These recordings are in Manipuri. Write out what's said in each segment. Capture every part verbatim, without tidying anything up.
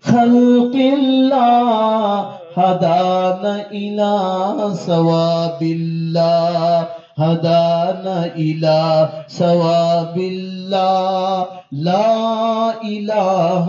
خلق الله، هدانا إلى صواب الله، هدانا إلى صواب الله. لا إله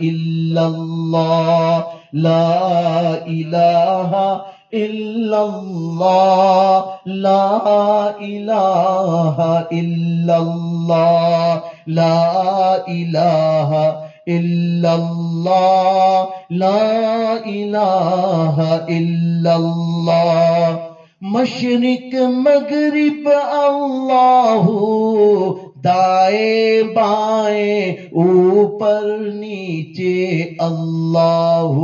إلا الله، لا إله إلا الله، لا إله إلا الله، لا إله إلا الله، لا إله إلا الله. مشرق مغرب الله، دائیں بائیں اوپر نیچے اللہ،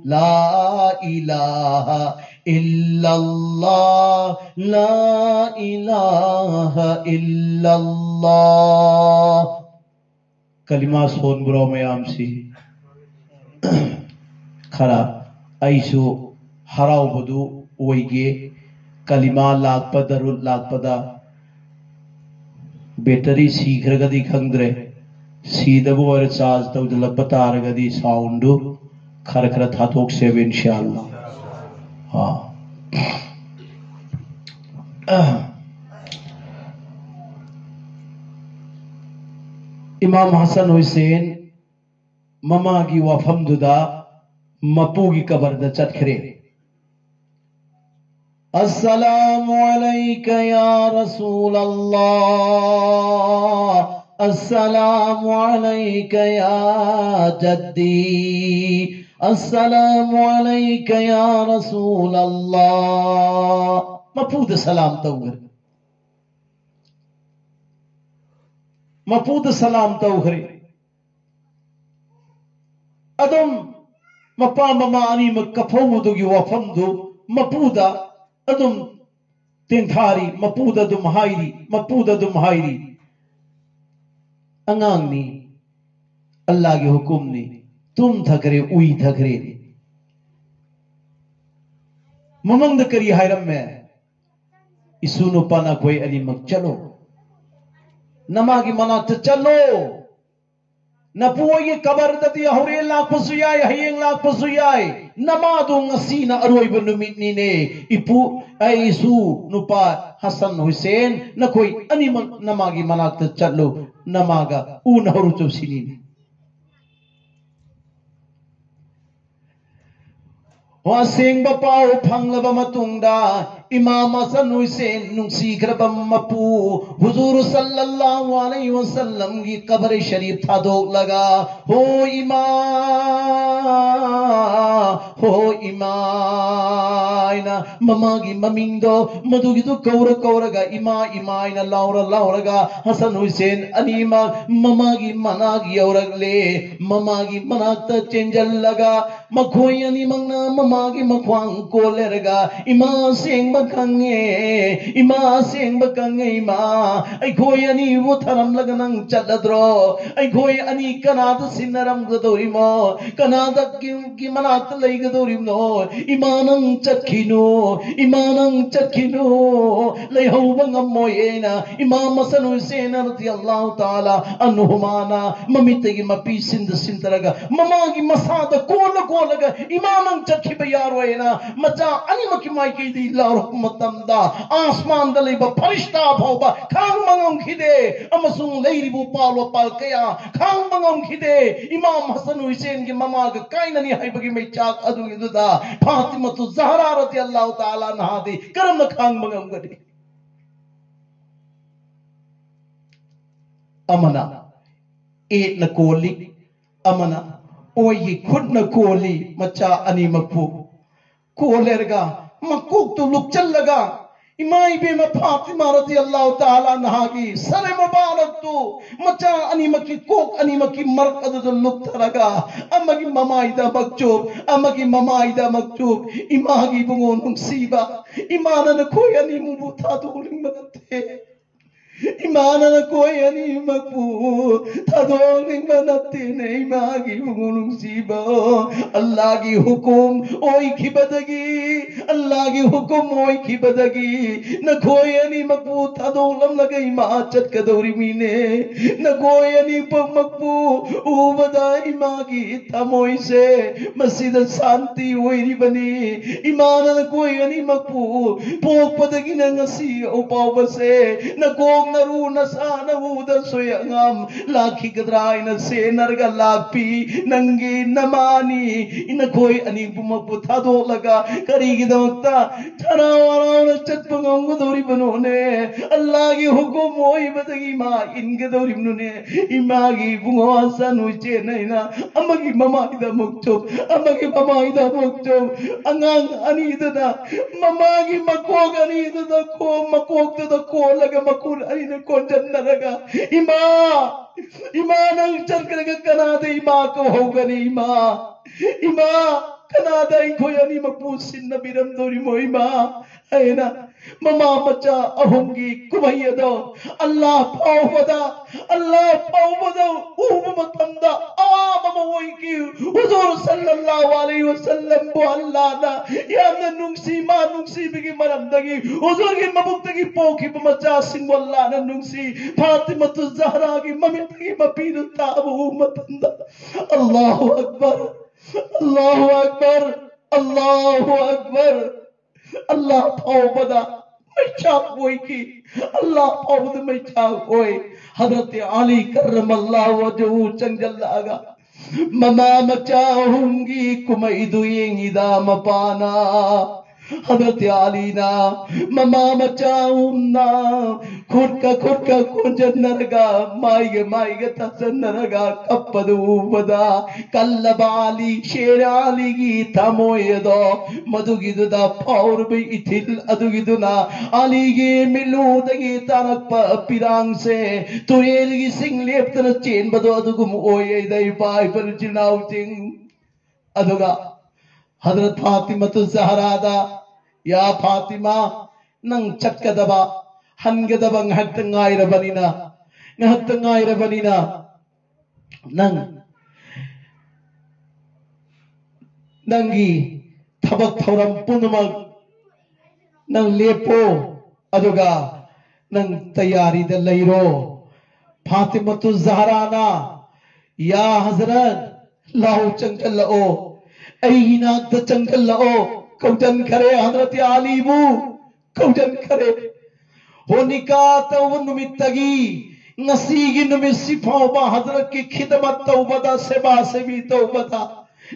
لا الہ الا اللہ، لا الہ الا اللہ۔ ꯀꯂꯤꯃꯥ ꯁꯣꯟꯕ꯭ꯔꯣ ꯃꯌꯥꯝꯁꯤ? ꯈꯔ ꯑꯩꯁꯨ ꯍꯔꯥꯎꯕꯗꯨ ꯑꯣꯏꯒꯦ꯫ ꯀꯂꯤꯃꯥ ꯂꯥꯛꯄ, ꯗꯔꯨꯗ ꯂꯥꯛꯄꯗ ꯕꯦꯇꯔꯤ ꯁꯤꯈ꯭ꯔꯒꯗꯤ ꯈꯪꯗ꯭ꯔꯦ, ꯁꯤꯗꯕ ꯑꯣꯏꯔ ꯆꯥꯔꯖ ꯇꯧꯁꯤꯜꯂꯛꯄ ꯇꯥꯔꯒꯗꯤ ꯁꯥꯎꯟꯗꯨ ꯈꯔ ꯈꯔ ꯊꯥꯗꯣꯛꯁꯦꯕ ꯏꯟꯁꯥ ꯑꯜꯂꯥ꯫ ꯑꯥ꯫ ꯏꯃꯥꯝ ꯍꯁꯟ ꯍꯨꯁꯦꯟ ꯃꯃꯥꯒꯤ ꯋꯥꯐꯝꯗꯨꯗ ꯃꯄꯨꯒꯤ ꯀꯕꯔꯗ ꯆꯠꯈ꯭ꯔꯦ꯫ السلام عليك يا رسول الله، السلام عليك يا جدي، السلام عليك يا رسول الله. ꯃꯄꯨꯗ ꯁꯂꯥꯝ ꯇꯧꯈ꯭ꯔꯦ꯫ ꯃꯄꯨꯗ ꯁꯂꯥꯝ ꯇꯧꯈ꯭ꯔꯦ꯫ ꯑꯗꯨꯝ ꯃꯄꯥ ꯃꯃꯥ ꯑꯅꯤꯃꯛ ꯀꯐꯧꯕꯗꯨꯒꯤ ꯋꯥꯐꯝꯗꯨ ꯃꯄꯨꯗ ꯑꯗꯨꯝ ꯇꯦꯟꯊꯥꯔꯤ, ꯃꯄꯨꯗ ꯑꯗꯨꯝ ꯍꯥꯏꯔꯤ, ꯃꯄꯨꯗ ꯑꯗꯨꯝ ꯍꯥꯏꯔꯤ꯫ ꯑꯉꯥꯡꯅꯤ, ꯑꯜꯂꯥꯒꯤ ꯍꯨꯀꯨꯝꯅꯤ, ꯇꯨꯝꯊꯈ꯭ꯔꯦ, ꯎꯏꯊꯈ꯭ꯔꯦ꯫ ꯃꯃꯪꯗ ꯀꯔꯤ ꯍꯥꯏꯔꯝꯃꯦ? ꯏꯁꯨ ꯅꯨꯄꯥ ꯅꯈꯣꯏ ꯑꯅꯤꯃꯛ ꯆꯠꯂꯣ, ꯅꯃꯥꯒꯤ ꯃꯅꯥꯛꯇ ꯆꯠꯂꯣ꯫ ꯅꯄꯨ ꯑꯩꯒꯤ ꯀꯕꯔꯗꯗꯤ ꯍꯣꯔꯦꯟ ꯂꯥꯛꯄꯁꯨ ꯌꯥꯏ, ꯍꯌꯦꯡ ꯂꯥꯛꯄꯁꯨ ꯌꯥꯏ꯫ ꯅꯃꯥꯗꯣ ꯉꯁꯤꯅ ꯑꯔꯣꯏꯕ ꯅꯨꯃꯤꯠꯅꯤꯅꯦ꯫ ꯏꯄꯨ, ꯑꯩꯁꯨ ꯅꯨꯄꯥ ꯍꯁꯟ ꯍꯨꯁꯦꯟ, ꯅꯈꯣꯏ ꯑꯅꯤꯃꯛ ꯅꯃꯥꯒꯤ ꯃꯅꯥꯛꯇ ꯆꯠꯂꯨ, ꯅꯃꯥꯒ ꯎꯅꯍꯧꯔꯨ ꯆꯠꯁꯤꯅꯤꯅꯦ꯫ ꯑꯁꯦꯡꯕ ꯄꯥꯎ ꯐꯪꯂꯕ ꯃꯇꯨꯡꯗ, ꯏꯃꯥꯝ ꯍꯁꯟ ꯍꯨꯁꯦꯟ ꯅꯨꯡꯁꯤꯈ꯭ꯔꯕ ꯃꯄꯨ ꯍꯨꯖꯨꯔ ꯁꯜꯂꯜꯂꯥꯍꯨ ꯑꯂꯩꯍꯤ ꯋꯁꯜꯂꯝꯒꯤ ꯀꯕꯔ ꯁꯔꯤꯐ ꯊꯥꯗꯣꯛꯂꯒ, "ꯍꯣ ꯏꯃꯥ, ꯍꯣ ꯏꯃꯥ" ꯍꯥꯏꯅ ꯃꯃꯥꯒꯤ ꯃꯃꯤꯡꯗꯣ ꯃꯗꯨꯒꯤꯗꯨ ꯀꯧꯔ ꯀꯧꯔꯒ, "ꯏꯃꯥ, ꯏꯃꯥ" ꯍꯥꯏꯅ ꯂꯥꯎꯔ ꯂꯥꯎꯔꯒ ꯍꯁꯟ ꯍꯨꯁꯦꯟ ꯑꯅꯤꯃꯛ ꯃꯃꯥꯒꯤ ꯃꯅꯥꯛ ꯌꯧꯔꯛꯂꯦ꯫ ꯃꯃꯥꯒꯤ ꯃꯅꯥꯛꯇ ꯆꯦꯟꯖꯜꯂꯒ ꯃꯈꯣꯏ ꯑꯅꯤꯃꯛꯅ ꯃꯃꯥꯒꯤ ꯃꯈ꯭ꯋꯥꯡ ꯀꯣꯜꯂꯦꯔꯒ, "ꯏꯃꯥ ꯑꯁꯦꯡꯕ ꯈꯪꯉꯦ, ꯏꯃꯥ ꯑꯁꯦꯡꯕ ꯈꯪꯉꯦ, ꯏꯃꯥ, ꯑꯩꯈꯣꯏ ꯑꯅꯤꯕꯨ ꯊꯔꯝꯂꯒ ꯅꯪ ꯆꯠꯂꯗ꯭ꯔꯣ? ꯑꯩꯈꯣꯏ ꯑꯅꯤ ꯀꯅꯥꯗ ꯁꯤꯟꯅꯔꯝꯒꯗꯧꯔꯤꯃꯣ? ꯀꯅꯥꯗ ꯀꯤ-, ꯀꯤ ꯃꯅꯥꯛꯇ ꯂꯩꯒꯗꯧꯔꯤꯕꯅꯣ? ꯏꯃꯥ ꯅꯪ ꯆꯠꯈꯤꯅꯨ, ꯏꯃꯥ ꯅꯪ ꯆꯠꯈꯤꯅꯨ, ꯂꯩꯍꯧꯕ ꯉꯝꯃꯣꯏ" ꯍꯥꯏꯅ ꯏꯃꯥꯝ ꯍꯁꯟ ꯍꯨꯁꯦꯟ ꯔꯗꯤꯌꯜꯂꯥꯍꯨ ꯇꯥꯂꯥ ꯑꯟꯍꯨꯃꯥꯅ ꯃꯃꯤꯠꯇꯒꯤ ꯃꯄꯤ ꯁꯤꯟꯗ ꯁꯤꯟꯗꯔꯒ ꯃꯃꯥꯒꯤ ꯃꯁꯥꯗ ꯀꯣꯜꯂ ꯀꯣꯜꯂꯒ, "ꯏꯃꯥ ꯅꯪ ꯆꯠꯈꯤꯕ ꯌꯥꯔꯣꯏꯅ" ꯃꯆꯥ ꯑꯅꯤꯃꯛꯀꯤ ꯃꯥꯏꯀꯩꯗꯒꯤ ꯂꯥꯎꯔꯛꯄ ꯃꯇꯝꯗ, ꯑꯥꯁꯃꯥꯟꯗ ꯂꯩꯕ ꯐꯔꯤꯁꯇꯥ ꯐꯥꯎꯕ ꯈꯥꯡꯕ ꯉꯝꯈꯤꯗꯦ, ꯑꯃꯁꯨꯡ ꯂꯩꯔꯤꯕ ꯎꯄꯥꯜ ꯋꯥꯄꯥꯜ ꯀꯌꯥ ꯈꯥꯡꯕ ꯉꯝꯈꯤꯗꯦ꯫ ꯏꯃꯥꯝ ꯍꯁꯟ ꯍꯨꯁꯦꯟꯒꯤ ꯃꯃꯥꯒ ꯀꯥꯏꯅꯅꯤ ꯍꯥꯏꯕꯒꯤ ꯃꯩꯆꯥꯛ ꯑꯗꯨꯒꯤꯗꯨꯗ ꯐꯥꯇꯤꯃꯥꯇꯨ ꯖꯍꯔꯥ ꯔꯗꯤꯌꯜꯂꯥꯍꯨ ꯇꯥꯂꯥ ꯑꯟꯍꯥꯗꯤ ꯀꯔꯝꯅ ꯈꯥꯡꯕ ꯉꯝꯒꯅꯤ? ꯑꯃꯅ ꯌꯦꯠꯅ ꯀꯣꯜꯂꯤ, ꯑꯃꯅ ꯑꯣꯏꯒꯤ ꯈꯨꯠꯅ ꯀꯣꯜꯂꯤ꯫ ꯃꯆꯥ ꯑꯅꯤꯃꯛꯄꯨ ꯀꯣꯜꯂꯦꯔꯒ, ꯃꯀꯣꯛꯇꯨ ꯂꯨꯛꯆꯜꯂꯒ, ꯏꯃꯥ ꯏꯕꯦꯝꯃ ꯐꯥꯇꯤꯃꯥ ꯔꯗꯤꯌꯜꯂꯥꯍꯨ ꯇꯥꯂꯥ ꯑꯟꯍꯥꯒꯤ ꯁꯔꯦ ꯃꯨꯕꯥꯔꯛꯇꯨ ꯃꯆꯥ ꯑꯅꯤꯃꯛꯀꯤ ꯀꯣꯛ ꯑꯅꯤꯃꯛꯀꯤ ꯃꯔꯛ ꯑꯗꯨꯗ ꯂꯨꯞꯊꯔꯒ, ꯑꯃꯒꯤ ꯃꯃꯥꯏꯗ ꯑꯃꯨꯛ ꯆꯨꯞ, ꯑꯃꯒꯤ ꯃꯃꯥꯏꯗ ꯑꯃꯨꯛ ꯆꯨꯞ, "ꯏꯃꯥꯒꯤ ꯏꯕꯨꯡꯉꯣ ꯅꯨꯡꯁꯤꯕ, ꯏꯃꯥꯅ ꯅꯈꯣꯏ ꯑꯅꯤꯃꯛꯕꯨ ꯊꯥꯗꯣꯛꯅꯤꯡꯕ ꯅꯠꯇꯦ꯫ ꯏꯃꯥꯅ ꯅꯈꯣꯏ ꯑꯅꯤꯃꯛꯄꯨ ꯊꯥꯗꯣꯛꯅꯤꯡꯕ ꯅꯠꯇꯦꯅꯦ, ꯏꯃꯥꯒꯤ ꯏꯕꯨꯡꯉꯣ ꯅꯨꯡꯁꯤꯕ꯫ ꯑꯜꯂꯥꯒꯤ ꯍꯨꯀꯨꯝ ꯑꯣꯏꯈꯤꯕꯗꯒꯤ, ꯑꯜꯂꯥꯒꯤ ꯍꯨꯀꯨꯝ ꯑꯣꯏꯈꯤꯕꯗꯒꯤ ꯅꯈꯣꯏ ꯑꯅꯤꯃꯛꯄꯨ ꯊꯥꯗꯣꯛꯂꯝꯂꯒ ꯏꯃꯥ ꯆꯠꯀꯗꯧꯔꯤꯃꯤꯅꯦ꯫ ꯅꯈꯣꯏ ꯑꯅꯤꯃꯛꯄꯨ ꯎꯕꯗ ꯏꯃꯥꯒꯤ ꯊꯃꯣꯏꯁꯦ ꯃꯁꯤꯗ ꯁꯥꯟꯇꯤ ꯑꯣꯏꯔꯤꯕꯅꯤ꯫ ꯏꯃꯥꯅ ꯅꯈꯣꯏ ꯑꯅꯤꯃꯛꯄꯨ ꯄꯣꯛꯄꯗꯒꯤꯅ ꯉꯁꯤ ꯐꯥꯎꯕꯁꯦ ꯅꯀꯣꯛ ꯅꯔꯨ ꯅꯁꯥ ꯅꯎꯗ ꯁꯣꯏ ꯑꯉꯥꯝ ꯂꯥꯛꯈꯤꯒꯗ꯭ꯔꯥ ꯍꯥꯏꯅ ꯁꯦꯟꯅꯔꯒ ꯂꯥꯛꯄꯤ꯫ ꯅꯪꯒꯤ ꯅꯃꯥꯅꯤ ꯅꯈꯣꯏ ꯑꯅꯤꯃꯛꯄꯨ ꯊꯥꯗꯣꯛꯂꯒ ꯀꯔꯤꯒꯤꯗꯃꯛꯇ ꯍꯔꯥꯎ ꯍꯔꯥꯎꯅ ꯆꯠꯄ ꯉꯝꯒꯗꯧꯔꯤꯕꯅꯣꯅꯦ? ꯑꯜꯂꯥꯒꯤ ꯍꯨꯀꯨꯝ ꯑꯣꯏꯕꯗꯒꯤ ꯏꯃꯥ ꯏꯟꯒꯗꯧꯔꯤꯕꯅꯣꯅꯦ? ꯏꯃꯥꯒꯤ ꯏꯕꯨꯡꯉꯣ ꯍꯁꯟ ꯍꯨꯁꯦꯟ ꯍꯥꯏꯅ ꯑꯃꯒꯤ ꯃꯃꯥꯏꯗ ꯑꯃꯨꯛ ꯆꯨꯝ, ꯑꯃꯒꯤ ꯃꯃꯥꯏꯗ ꯑꯃꯨꯛ ꯆꯨꯝ꯫ ꯑꯉꯥꯡ ꯑꯅꯤꯗꯨꯅ ꯃꯃꯥꯒꯤ ꯃꯀꯣꯛ ꯑꯅꯤꯗꯨꯗ ꯀꯣ-, ꯃꯀꯣꯛꯇꯨꯗ ꯀꯣꯜꯂꯒ ꯃꯈꯨꯠ ꯑꯅꯤꯅ ꯀꯣꯟꯁꯤꯟꯅꯔꯒ, "ꯏꯃꯥ, ꯏꯃꯥ, ꯅꯪ ꯆꯠꯈ꯭ꯔꯒ ꯀꯅꯥꯗ ꯏꯃꯥ ꯀꯧꯍꯧꯒꯅꯤ? ꯏꯃꯥ, ꯏꯃꯥ, ꯀꯅꯥꯗ ꯑꯩꯈꯣꯏ ꯑꯅꯤꯃꯛꯄꯨ ꯁꯤꯟꯅꯕꯤꯔꯝꯗꯧꯔꯤꯃꯣ, ꯏꯃꯥ?" ꯍꯥꯏꯅ ꯃꯃꯥ ꯃꯆꯥ ꯑꯍꯨꯝꯒꯤ ꯀꯨꯝꯍꯩ ꯑꯗꯣ ꯑꯜꯂꯥ ꯐꯥꯎꯕꯗ, ꯑꯜꯂꯥ ꯐꯥꯎꯕꯗ ꯎꯕ ꯃꯇꯝꯗ ꯑꯋꯥꯕ ꯑꯃ ꯑꯣꯏꯈꯤ꯫ ꯍꯨꯖꯨꯔ ꯁꯜꯂꯜꯂꯥꯍꯨ ꯑꯂꯩꯍꯤ ꯋꯁꯜꯂꯝꯕꯨ ꯑꯜꯂꯥꯅ ꯌꯥꯝꯅ ꯅꯨꯡꯁꯤ, ꯃꯥ ꯅꯨꯡꯁꯤꯕꯒꯤ ꯃꯔꯝꯗꯒꯤ ꯍꯨꯖꯨꯔꯒꯤ ꯃꯕꯨꯛꯇꯒꯤ ꯄꯣꯛꯈꯤꯕ ꯃꯆꯥꯁꯤꯡꯕꯨ ꯑꯜꯂꯥꯅ ꯅꯨꯡꯁꯤ꯫ ꯐꯥꯇꯤꯃꯥꯇꯨ ꯖꯍꯔꯥꯒꯤ ꯃꯃꯤꯠꯇꯒꯤ ꯃꯄꯤꯗꯨ ꯇꯥꯕ ꯎꯕ ꯃꯇꯝꯗ, ꯑꯜꯂꯥꯍꯨ ꯑꯛꯕꯔ, ꯑꯜꯂꯥꯍꯨ ꯑꯛꯕꯔ, ꯑꯜꯂꯥꯍꯨ ꯑꯛꯕꯔ꯫ ꯑꯜꯂꯥ ꯐꯥꯎꯕꯗ ꯃꯩꯆꯥꯛ ꯑꯣꯏꯈꯤ꯫ ꯑꯜꯂꯥ ꯐꯥꯎꯕꯗ ꯃꯩꯆꯥꯛ ꯑꯣꯏ꯫ ꯍꯗꯔꯠ ꯑꯂꯤ ꯀꯔꯃꯜꯂꯥꯍꯨ ꯋꯖꯍꯨ ꯆꯪꯁꯤꯜꯂꯛꯑꯒ ꯃꯃꯥ ꯃꯆꯥ ꯑꯍꯨꯝꯒꯤ ꯀꯨꯝꯍꯩꯗꯨ ꯌꯦꯡꯉꯤꯗ ꯃꯄꯥꯅ꯫ ꯍꯗꯔꯠ ꯑꯂꯤꯅ ꯃꯃꯥ ꯃꯆꯥ ꯑꯍꯨꯝꯅ ꯈꯨꯠꯀ ꯈꯨꯠꯀ ꯀꯣꯟꯁꯤꯟꯅꯔꯒ, ꯃꯥꯏꯒ ꯃꯥꯏꯒ ꯇꯥꯁꯤꯟꯅꯔꯒ ꯀꯞꯄꯗꯨ ꯎꯕꯗ, ꯀꯜꯂꯕ ꯑꯂꯤ, ꯁꯦꯔ ꯑꯂꯤꯒꯤ ꯊꯃꯣꯏ ꯑꯗꯣ ꯃꯗꯨꯒꯤꯗꯨꯗ ꯐꯥꯎꯔꯕ ꯏꯊꯤꯜ ꯑꯗꯨꯒꯤꯗꯨꯅ ꯑꯂꯤꯒꯤ ꯃꯤꯠꯂꯨꯗꯒꯤ ꯇꯥꯔꯛꯄ ꯄꯤꯔꯥꯡꯁꯦ ꯇꯨꯔꯦꯜꯒꯤ ꯏꯁꯤꯡ ꯂꯦꯞꯇꯅ ꯆꯦꯟꯕꯗꯣ ꯑꯗꯨꯒꯨꯝ ꯑꯣꯏꯌꯦꯗ, ꯏꯄꯥ ꯏꯄꯥ ꯏꯆꯤꯜ ꯏꯅꯥꯎꯁꯤꯡ꯫ ꯑꯗꯨꯒ ꯍꯗꯔꯠ ꯐꯥꯇꯤꯃꯥꯇꯨ ꯖꯍꯔꯥꯗ, "ꯌꯥ ꯐꯥꯇꯤꯃꯥ, ꯅꯪ ꯆꯠꯀꯗꯕ ꯍꯟꯒꯗꯕ ꯉꯥꯏꯍꯥꯛꯇ ꯉꯥꯏꯔꯕꯅꯤꯅ, ꯉꯥꯏꯍꯥꯛꯇ ꯉꯥꯏꯔꯕꯅꯤꯅ, ꯅꯪ, ꯅꯪꯒꯤ ꯊꯕꯛ ꯊꯧꯔꯝ ꯄꯨꯝꯅꯃꯛ ꯅꯪ ꯂꯦꯞꯄꯣ, ꯑꯗꯨꯒ ꯅꯪ ꯇꯌꯥꯔꯤꯗ ꯂꯩꯔꯣ꯫ ꯐꯥꯇꯤꯃꯇꯨ ꯖꯍꯔꯥꯅ, "ꯌꯥ ꯍꯖꯔꯠ, ꯂꯥꯎ, ꯆꯪꯁꯤꯜꯂꯛꯑꯣ, ꯑꯩꯒꯤ ꯅꯥꯛꯇ ꯆꯪꯁꯤꯜꯂꯛꯑꯣ", ꯀꯧꯁꯤꯟꯈꯔꯦ ꯍꯖꯔꯠ ꯑꯂꯤꯕꯨ꯫ ꯀꯧꯁꯤꯟꯈꯔꯦ꯫ ꯍꯣ ꯅꯤꯀꯥ ꯇꯧꯕ ꯅꯨꯃꯤꯠꯇꯒꯤ ꯉꯁꯤꯒꯤ ꯅꯨꯃꯤꯠꯁꯤ ꯐꯥꯎꯕ ꯍꯖꯔꯠꯀꯤ ꯈꯤꯗꯃꯠ ꯇꯧꯕꯗ, ꯁꯦꯕꯥ ꯁꯦꯕꯤ ꯇꯧꯕꯗ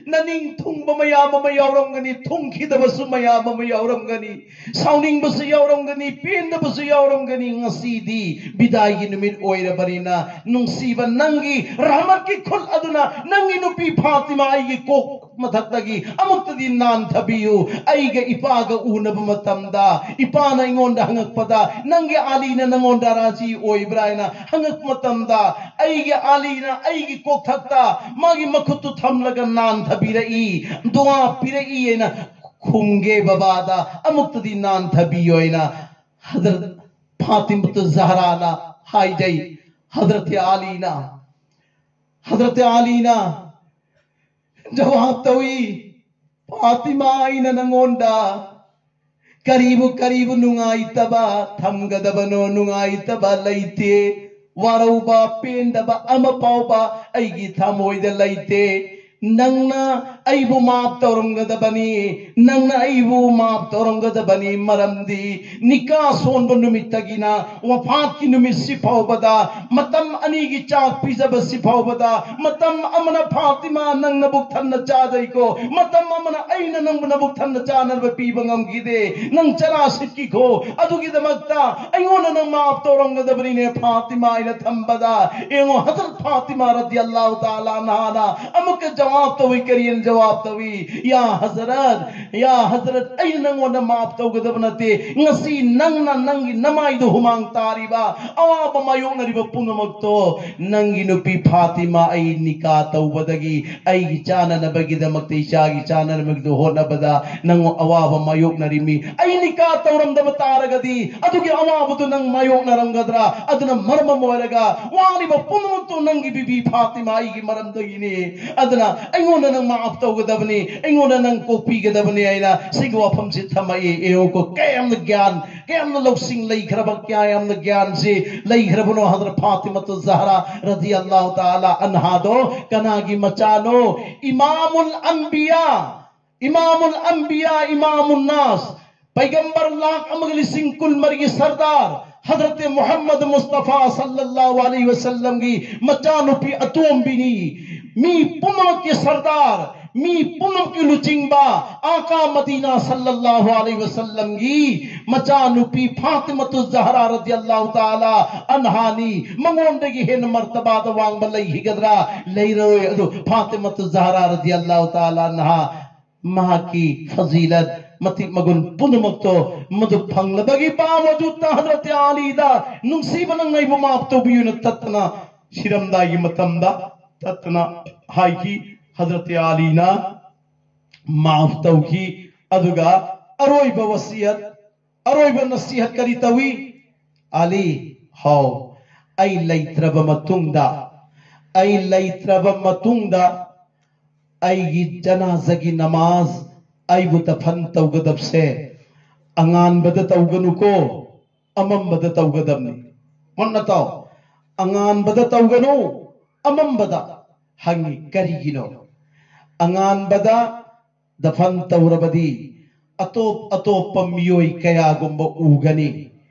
ꯅꯅꯤꯡ ꯊꯨꯡꯕ ꯃꯌꯥꯝ ꯑꯃ ꯌꯥꯎꯔꯝꯒꯅꯤ, ꯊꯨꯡꯈꯤꯗꯕꯁꯨ ꯃꯌꯥꯝ ꯑꯃ ꯌꯥꯎꯔꯝꯒꯅꯤ, ꯁꯥꯎꯅꯤꯡꯕꯁꯨ ꯌꯥꯎꯔꯝꯒꯅꯤ, ꯄꯦꯟꯗꯕꯁꯨ ꯌꯥꯎꯔꯝꯒꯅꯤ꯫ ꯉꯁꯤꯗꯤ ꯕꯤꯗꯥꯏꯒꯤ ꯅꯨꯃꯤꯠ ꯑꯣꯏꯔꯕꯅꯤꯅ, ꯅꯨꯡꯁꯤꯕ ꯅꯪꯒꯤ ꯔꯍꯃꯠꯀꯤ ꯈꯨꯠ ꯑꯗꯨꯅ ꯅꯪꯒꯤ ꯅꯨꯄꯤ ꯐꯥꯇꯤꯃꯥ ꯑꯩꯒꯤ ꯀꯣꯛ ꯃꯊꯛꯇꯒꯤ ꯑꯃꯨꯛꯇꯗꯤ ꯅꯥꯟꯊꯕꯤꯌꯨ꯫ ꯑꯩꯒ ꯏꯄꯥꯒ ꯎꯅꯕ ꯃꯇꯝꯗ, ꯏꯄꯥꯅ ꯑꯩꯉꯣꯟꯗ ꯍꯪꯉꯛꯄꯗ, "ꯅꯪꯒꯤ ꯑꯂꯤꯅ ꯅꯪꯉꯣꯟꯗ ꯔꯥꯖꯤ ꯑꯣꯏꯕ꯭ꯔꯥ?" ꯍꯥꯏꯅ ꯍꯪꯉꯛꯄ ꯃꯇꯝꯗ, ꯑꯩꯒꯤ ꯑꯂꯤꯅ ꯑꯩꯒꯤ ꯀꯣꯛꯊꯛꯇ ꯃꯥꯒꯤ ꯃꯈꯨꯠꯇꯨ ꯊꯝꯂꯒ ꯅꯥꯟꯊꯕꯤꯔꯛꯏ, ꯗꯨꯋꯥ ꯄꯤꯔꯛꯏ ꯍꯥꯏꯅ ꯈꯨꯝꯒꯦ ꯕꯕꯥꯗ, ꯑꯃꯨꯛꯇꯗꯤ ꯅꯥꯟꯊꯕꯤꯌꯣ ꯍꯥꯏꯅ ꯍꯖꯔꯠ ꯐꯥꯇꯤꯃꯇꯨ ꯖꯍꯔꯥꯅ ꯍꯥꯏꯖꯩ꯫ ꯍꯖꯔꯠ ꯑꯂꯤꯅ, ꯍꯖꯔꯠ ꯑꯂꯤꯅ ꯖꯋꯥꯕ ꯇꯧꯏ, "ꯐꯥꯇꯤꯃꯥ, ꯑꯩꯅ ꯅꯪꯉꯣꯟꯗ ꯀꯔꯤꯕꯨ ꯀꯔꯤꯕꯨ ꯅꯨꯡꯉꯥꯏꯇꯕ ꯊꯝꯒꯗꯕꯅꯣ? ꯅꯨꯡꯉꯥꯏꯇꯕ ꯂꯩꯇꯦ, ꯋꯥꯔꯧꯕ ꯄꯦꯟꯗꯕ ꯑꯃ ꯐꯥꯎꯕ ꯑꯩꯒꯤ ꯊꯃꯣꯏꯗ ꯂꯩꯇꯦ꯫ ꯅꯪꯅ ꯑꯩꯕꯨ ꯃꯥꯞ ꯇꯧꯔꯝꯒꯗꯕꯅꯤ, ꯅꯪꯅ ꯑꯩꯕꯨ ꯃꯥꯞ ꯇꯧꯔꯝꯒꯗꯕꯅꯤ, ꯃꯔꯝꯗꯤ ꯅꯤꯀꯥ ꯁꯣꯟꯕ ꯅꯨꯃꯤꯠꯇꯒꯤꯅ ꯋꯐꯥꯠꯀꯤ ꯅꯨꯃꯤꯠꯁꯤ ꯐꯥꯎꯕꯗ, ꯃꯇꯝ ꯑꯅꯤꯒꯤ ꯆꯥꯛ ꯄꯤꯖꯕꯁꯤ ꯐꯥꯎꯕꯗ, ꯃꯇꯝ ꯑꯃꯅ ꯐꯥꯇꯤꯃꯥ ꯅꯪ ꯅꯕꯨꯛ ꯊꯟꯅ ꯆꯥꯖꯩꯀꯣ, ꯃꯇꯝ ꯑꯃꯅ ꯑꯩꯅ ꯅꯪꯕꯨ ꯅꯕꯨꯛ ꯊꯟꯅ ꯆꯥꯅꯕ ꯄꯤꯕ ꯉꯝꯈꯤꯗꯦ, ꯅꯪ ꯆꯔꯥ ꯁꯤꯠꯈꯤꯀꯣ, ꯑꯗꯨꯒꯤꯗꯃꯛꯇ ꯑꯩꯉꯣꯟꯗ ꯅꯪ ꯃꯥꯞ ꯇꯧꯔꯝꯒꯗꯕꯅꯤꯅꯦ ꯐꯥꯇꯤꯃꯥ" ꯍꯥꯏꯅ ꯊꯝꯕꯗ, ꯌꯦꯡꯉꯣ, ꯍꯖꯔꯠ ꯐꯥꯇꯤꯃꯥ ꯔꯗꯤꯌꯜꯂꯥꯍꯨ ꯇꯥꯂꯥ ꯑꯟꯍꯥꯅ ꯑꯃꯨꯛꯀ ꯖꯋꯥꯕ ꯃꯥꯐ ꯇꯧꯏ, ꯀꯔꯤꯅ ꯖꯋꯥꯕ ꯇꯧꯏ? ꯌꯥ ꯍꯖꯔꯠ, ꯌꯥ ꯍꯖꯔꯠ, ꯑꯩꯅ ꯅꯪꯉꯣꯟꯗ ꯃꯥꯐ ꯇꯧꯒꯗꯕ ꯅꯠꯇꯦ꯫ ꯉꯁꯤ ꯅꯪꯅ ꯅꯪꯒꯤ ꯅꯃꯥꯏꯗꯨ ꯍꯨꯃꯥꯡ ꯇꯥꯔꯤꯕ, ꯑꯋꯥꯕ ꯃꯥꯌꯣꯛꯅꯔꯤꯕ ꯄꯨꯝꯅꯃꯛꯇꯣ ꯅꯪꯒꯤ ꯅꯨꯄꯤ ꯐꯥꯇꯤꯃꯥ ꯑꯩ ꯅꯤꯀꯥ ꯇꯧꯕꯗꯒꯤ ꯑꯩꯒꯤ ꯆꯥꯅꯅꯕꯒꯤꯗꯃꯛꯇ, ꯏꯆꯥꯒꯤ ꯆꯥꯅꯅꯕꯒꯤꯗꯃꯛꯇ ꯍꯣꯠꯅꯕꯗ ꯅꯪ ꯑꯋꯥꯕ ꯃꯥꯌꯣꯛꯅꯔꯤꯃꯤ꯫ ꯑꯩ ꯅꯤꯀꯥ ꯇꯧꯔꯝꯗꯕ ꯇꯥꯔꯒꯗꯤ ꯑꯗꯨꯒꯤ ꯑꯋꯥꯕꯗꯨ ꯅꯪ ꯃꯥꯌꯣꯛꯅꯔꯝꯒꯗ꯭ꯔꯥ? ꯑꯗꯨꯅ ꯃꯔꯝ ꯑꯃ ꯑꯣꯏꯔꯒ ꯋꯥꯔꯤꯕ ꯄꯨꯝꯅꯃꯛꯇꯨ ꯅꯪꯒꯤ ꯕꯤꯕꯤ ꯐꯥꯇꯤꯃꯥ ꯑꯩꯒꯤ ꯃꯔꯝꯗꯒꯤꯅꯤ꯫ ꯑꯗꯨꯅ ꯑꯩꯉꯣꯟꯗ ꯅꯪ ꯃꯥꯐ ꯇꯧꯒꯗꯕꯅꯤ, ꯑꯩꯉꯣꯟꯗ ꯅꯪ ꯀꯣꯛꯄꯤꯒꯗꯕꯅꯤ ꯍꯥꯏꯅ ꯁꯤꯒꯤ ꯋꯥꯐꯝꯁꯤ ꯊꯝꯃꯛꯏ꯫ ꯌꯦꯡꯉꯨꯀꯣ, ꯀꯌꯥꯝꯅ ꯒ꯭ꯌꯥꯟ, ꯀꯌꯥꯝꯅ ꯂꯧꯁꯤꯡ ꯂꯩꯈ꯭ꯔꯕ, ꯀꯌꯥꯝꯅ ꯒ꯭ꯌꯥꯟꯁꯤ ꯂꯩꯈ꯭ꯔꯕꯅꯣ꯫ ꯍꯖꯔꯠ ꯐꯥꯇꯤꯃꯥꯇꯨ ꯖꯍꯔꯥ ꯔꯗꯤꯌꯜꯂꯥꯍꯨ ꯇꯥꯂꯥ ꯑꯟꯍꯥꯗꯣ ꯀꯅꯥꯒꯤ ꯃꯆꯥꯅꯣ? ꯏꯃꯥꯃꯨꯜ ꯑꯟꯕꯤꯌꯥ, ꯏꯃꯥꯃꯨꯜ ꯑꯟꯕꯤꯌꯥ, ꯏꯃꯥꯃꯨꯟ ꯅꯥꯁ, ꯄꯩꯒꯝꯕꯔ ꯂꯥꯈ ꯑꯃꯒ ꯂꯤꯁꯤꯡ ꯀꯨꯟꯃꯔꯤꯒꯤ ꯁꯔꯗꯥꯔ ꯍꯖꯔꯠ ꯃꯨꯍꯝꯃꯗ ꯃꯨꯁꯇꯐꯥ ꯁꯜꯂꯜꯂꯥꯍꯨ ꯑꯂꯩꯍꯤ ꯋꯁꯜꯂꯝꯒꯤ ꯃꯆꯥꯅꯨꯄꯤ ꯑꯇꯣꯝꯕꯤꯅꯤ꯫ ꯃꯤ ꯄꯨꯝꯅꯃꯛꯀꯤ ꯁꯔꯗꯥꯔ, ꯃꯤ ꯄꯨꯝꯅꯃꯛꯀꯤ ꯂꯨꯆꯤꯡꯕ, ꯑꯥꯀꯥ ꯃꯗꯤꯅꯥ ꯁꯜꯂꯜꯂꯥꯍꯨ ꯑꯂꯩꯍꯤ ꯋꯁꯜꯂꯝꯒꯤ ꯃꯆꯥꯅꯨꯄꯤ ꯐꯥꯇꯤꯃꯥꯇꯨ ꯖꯍꯔꯥ ꯔꯗꯤꯌꯜꯂꯥꯍꯨ ꯇꯥꯂꯥ ꯑꯟꯍꯥꯅꯤ꯫ ꯃꯉꯣꯟꯗꯒꯤ ꯍꯦꯟꯅ ꯃꯔꯇꯕꯥꯗ ꯋꯥꯡꯕ ꯂꯩꯈꯤꯒꯗ꯭ꯔꯥ? ꯂꯩꯔꯣꯏ꯫ ꯑꯗꯨ ꯐꯥꯇꯤꯃꯥꯇꯨ ꯖꯍꯔꯥ ꯔꯗꯤꯌꯜꯂꯥꯍꯨ ꯇꯥꯂꯥ ꯑꯟꯍꯥ ꯃꯍꯥꯛꯀꯤ ꯐꯖꯤꯂꯠ, ꯃꯇꯤꯛ ꯃꯒꯨꯟ ꯄꯨꯝꯅꯃꯛꯇꯣ ꯃꯗꯨ ꯐꯪꯂꯕꯒꯤ ꯕꯥꯋꯖꯨꯗ ꯍꯖꯔꯠ ꯑꯂꯤꯗ ꯅꯨꯡꯁꯤꯕ ꯅꯪ ꯑꯩꯕꯨ ꯃꯥꯐ ꯇꯧꯕꯤꯌꯨꯅ ꯇꯠꯇꯅ ꯁꯤꯔꯝꯗꯥꯏꯒꯤ ꯃꯇꯝꯗ ꯇꯠꯇꯅ ꯍꯥꯏꯈꯤ꯫ ꯍꯖꯔꯠ ꯑꯂꯤꯅ ꯃꯥꯐ ꯇꯧꯈꯤ꯫ ꯑꯗꯨꯒ ꯑꯔꯣꯏꯕ ꯋꯁꯤꯌꯠ, ꯑꯔꯣꯏꯕ ꯅꯁꯤꯍꯠ ꯀꯔꯤ ꯇꯧꯏ? ꯑꯂꯤ, ꯍꯥꯎ, ꯑꯩ ꯂꯩꯇ꯭ꯔꯕ ꯃꯇꯨꯡꯗ, ꯑꯩ ꯂꯩꯇ꯭ꯔꯕ ꯃꯇꯨꯡꯗ ꯑꯩꯒꯤ ꯖꯅꯥꯖꯒꯤ ꯅꯃꯥꯖ, ꯑꯩꯕꯨ ꯗꯐꯟ ꯇꯧꯒꯗꯕꯁꯦ ꯑꯉꯥꯟꯕꯗ ꯇꯧꯒꯅꯨꯀꯣ, ꯑꯃꯝꯕꯗ ꯇꯧꯒꯗꯕꯅꯤ꯫ ꯃꯨꯟꯅ ꯇꯥꯎ, ꯑꯉꯥꯟꯕꯗ ꯇꯧꯒꯅꯨ, ꯑꯃꯝꯕꯗ꯫ ꯍꯪꯉꯤ, ꯀꯔꯤꯒꯤꯅꯣ? ꯑꯉꯥꯟꯕꯗ ꯗꯐꯟ ꯇꯧꯔꯕꯗꯤ ꯑꯇꯣꯞ ꯑꯇꯣꯞꯄ ꯃꯤꯑꯣꯏ ꯀꯌꯥꯒꯨꯝꯕ ꯎꯒꯅꯤ꯫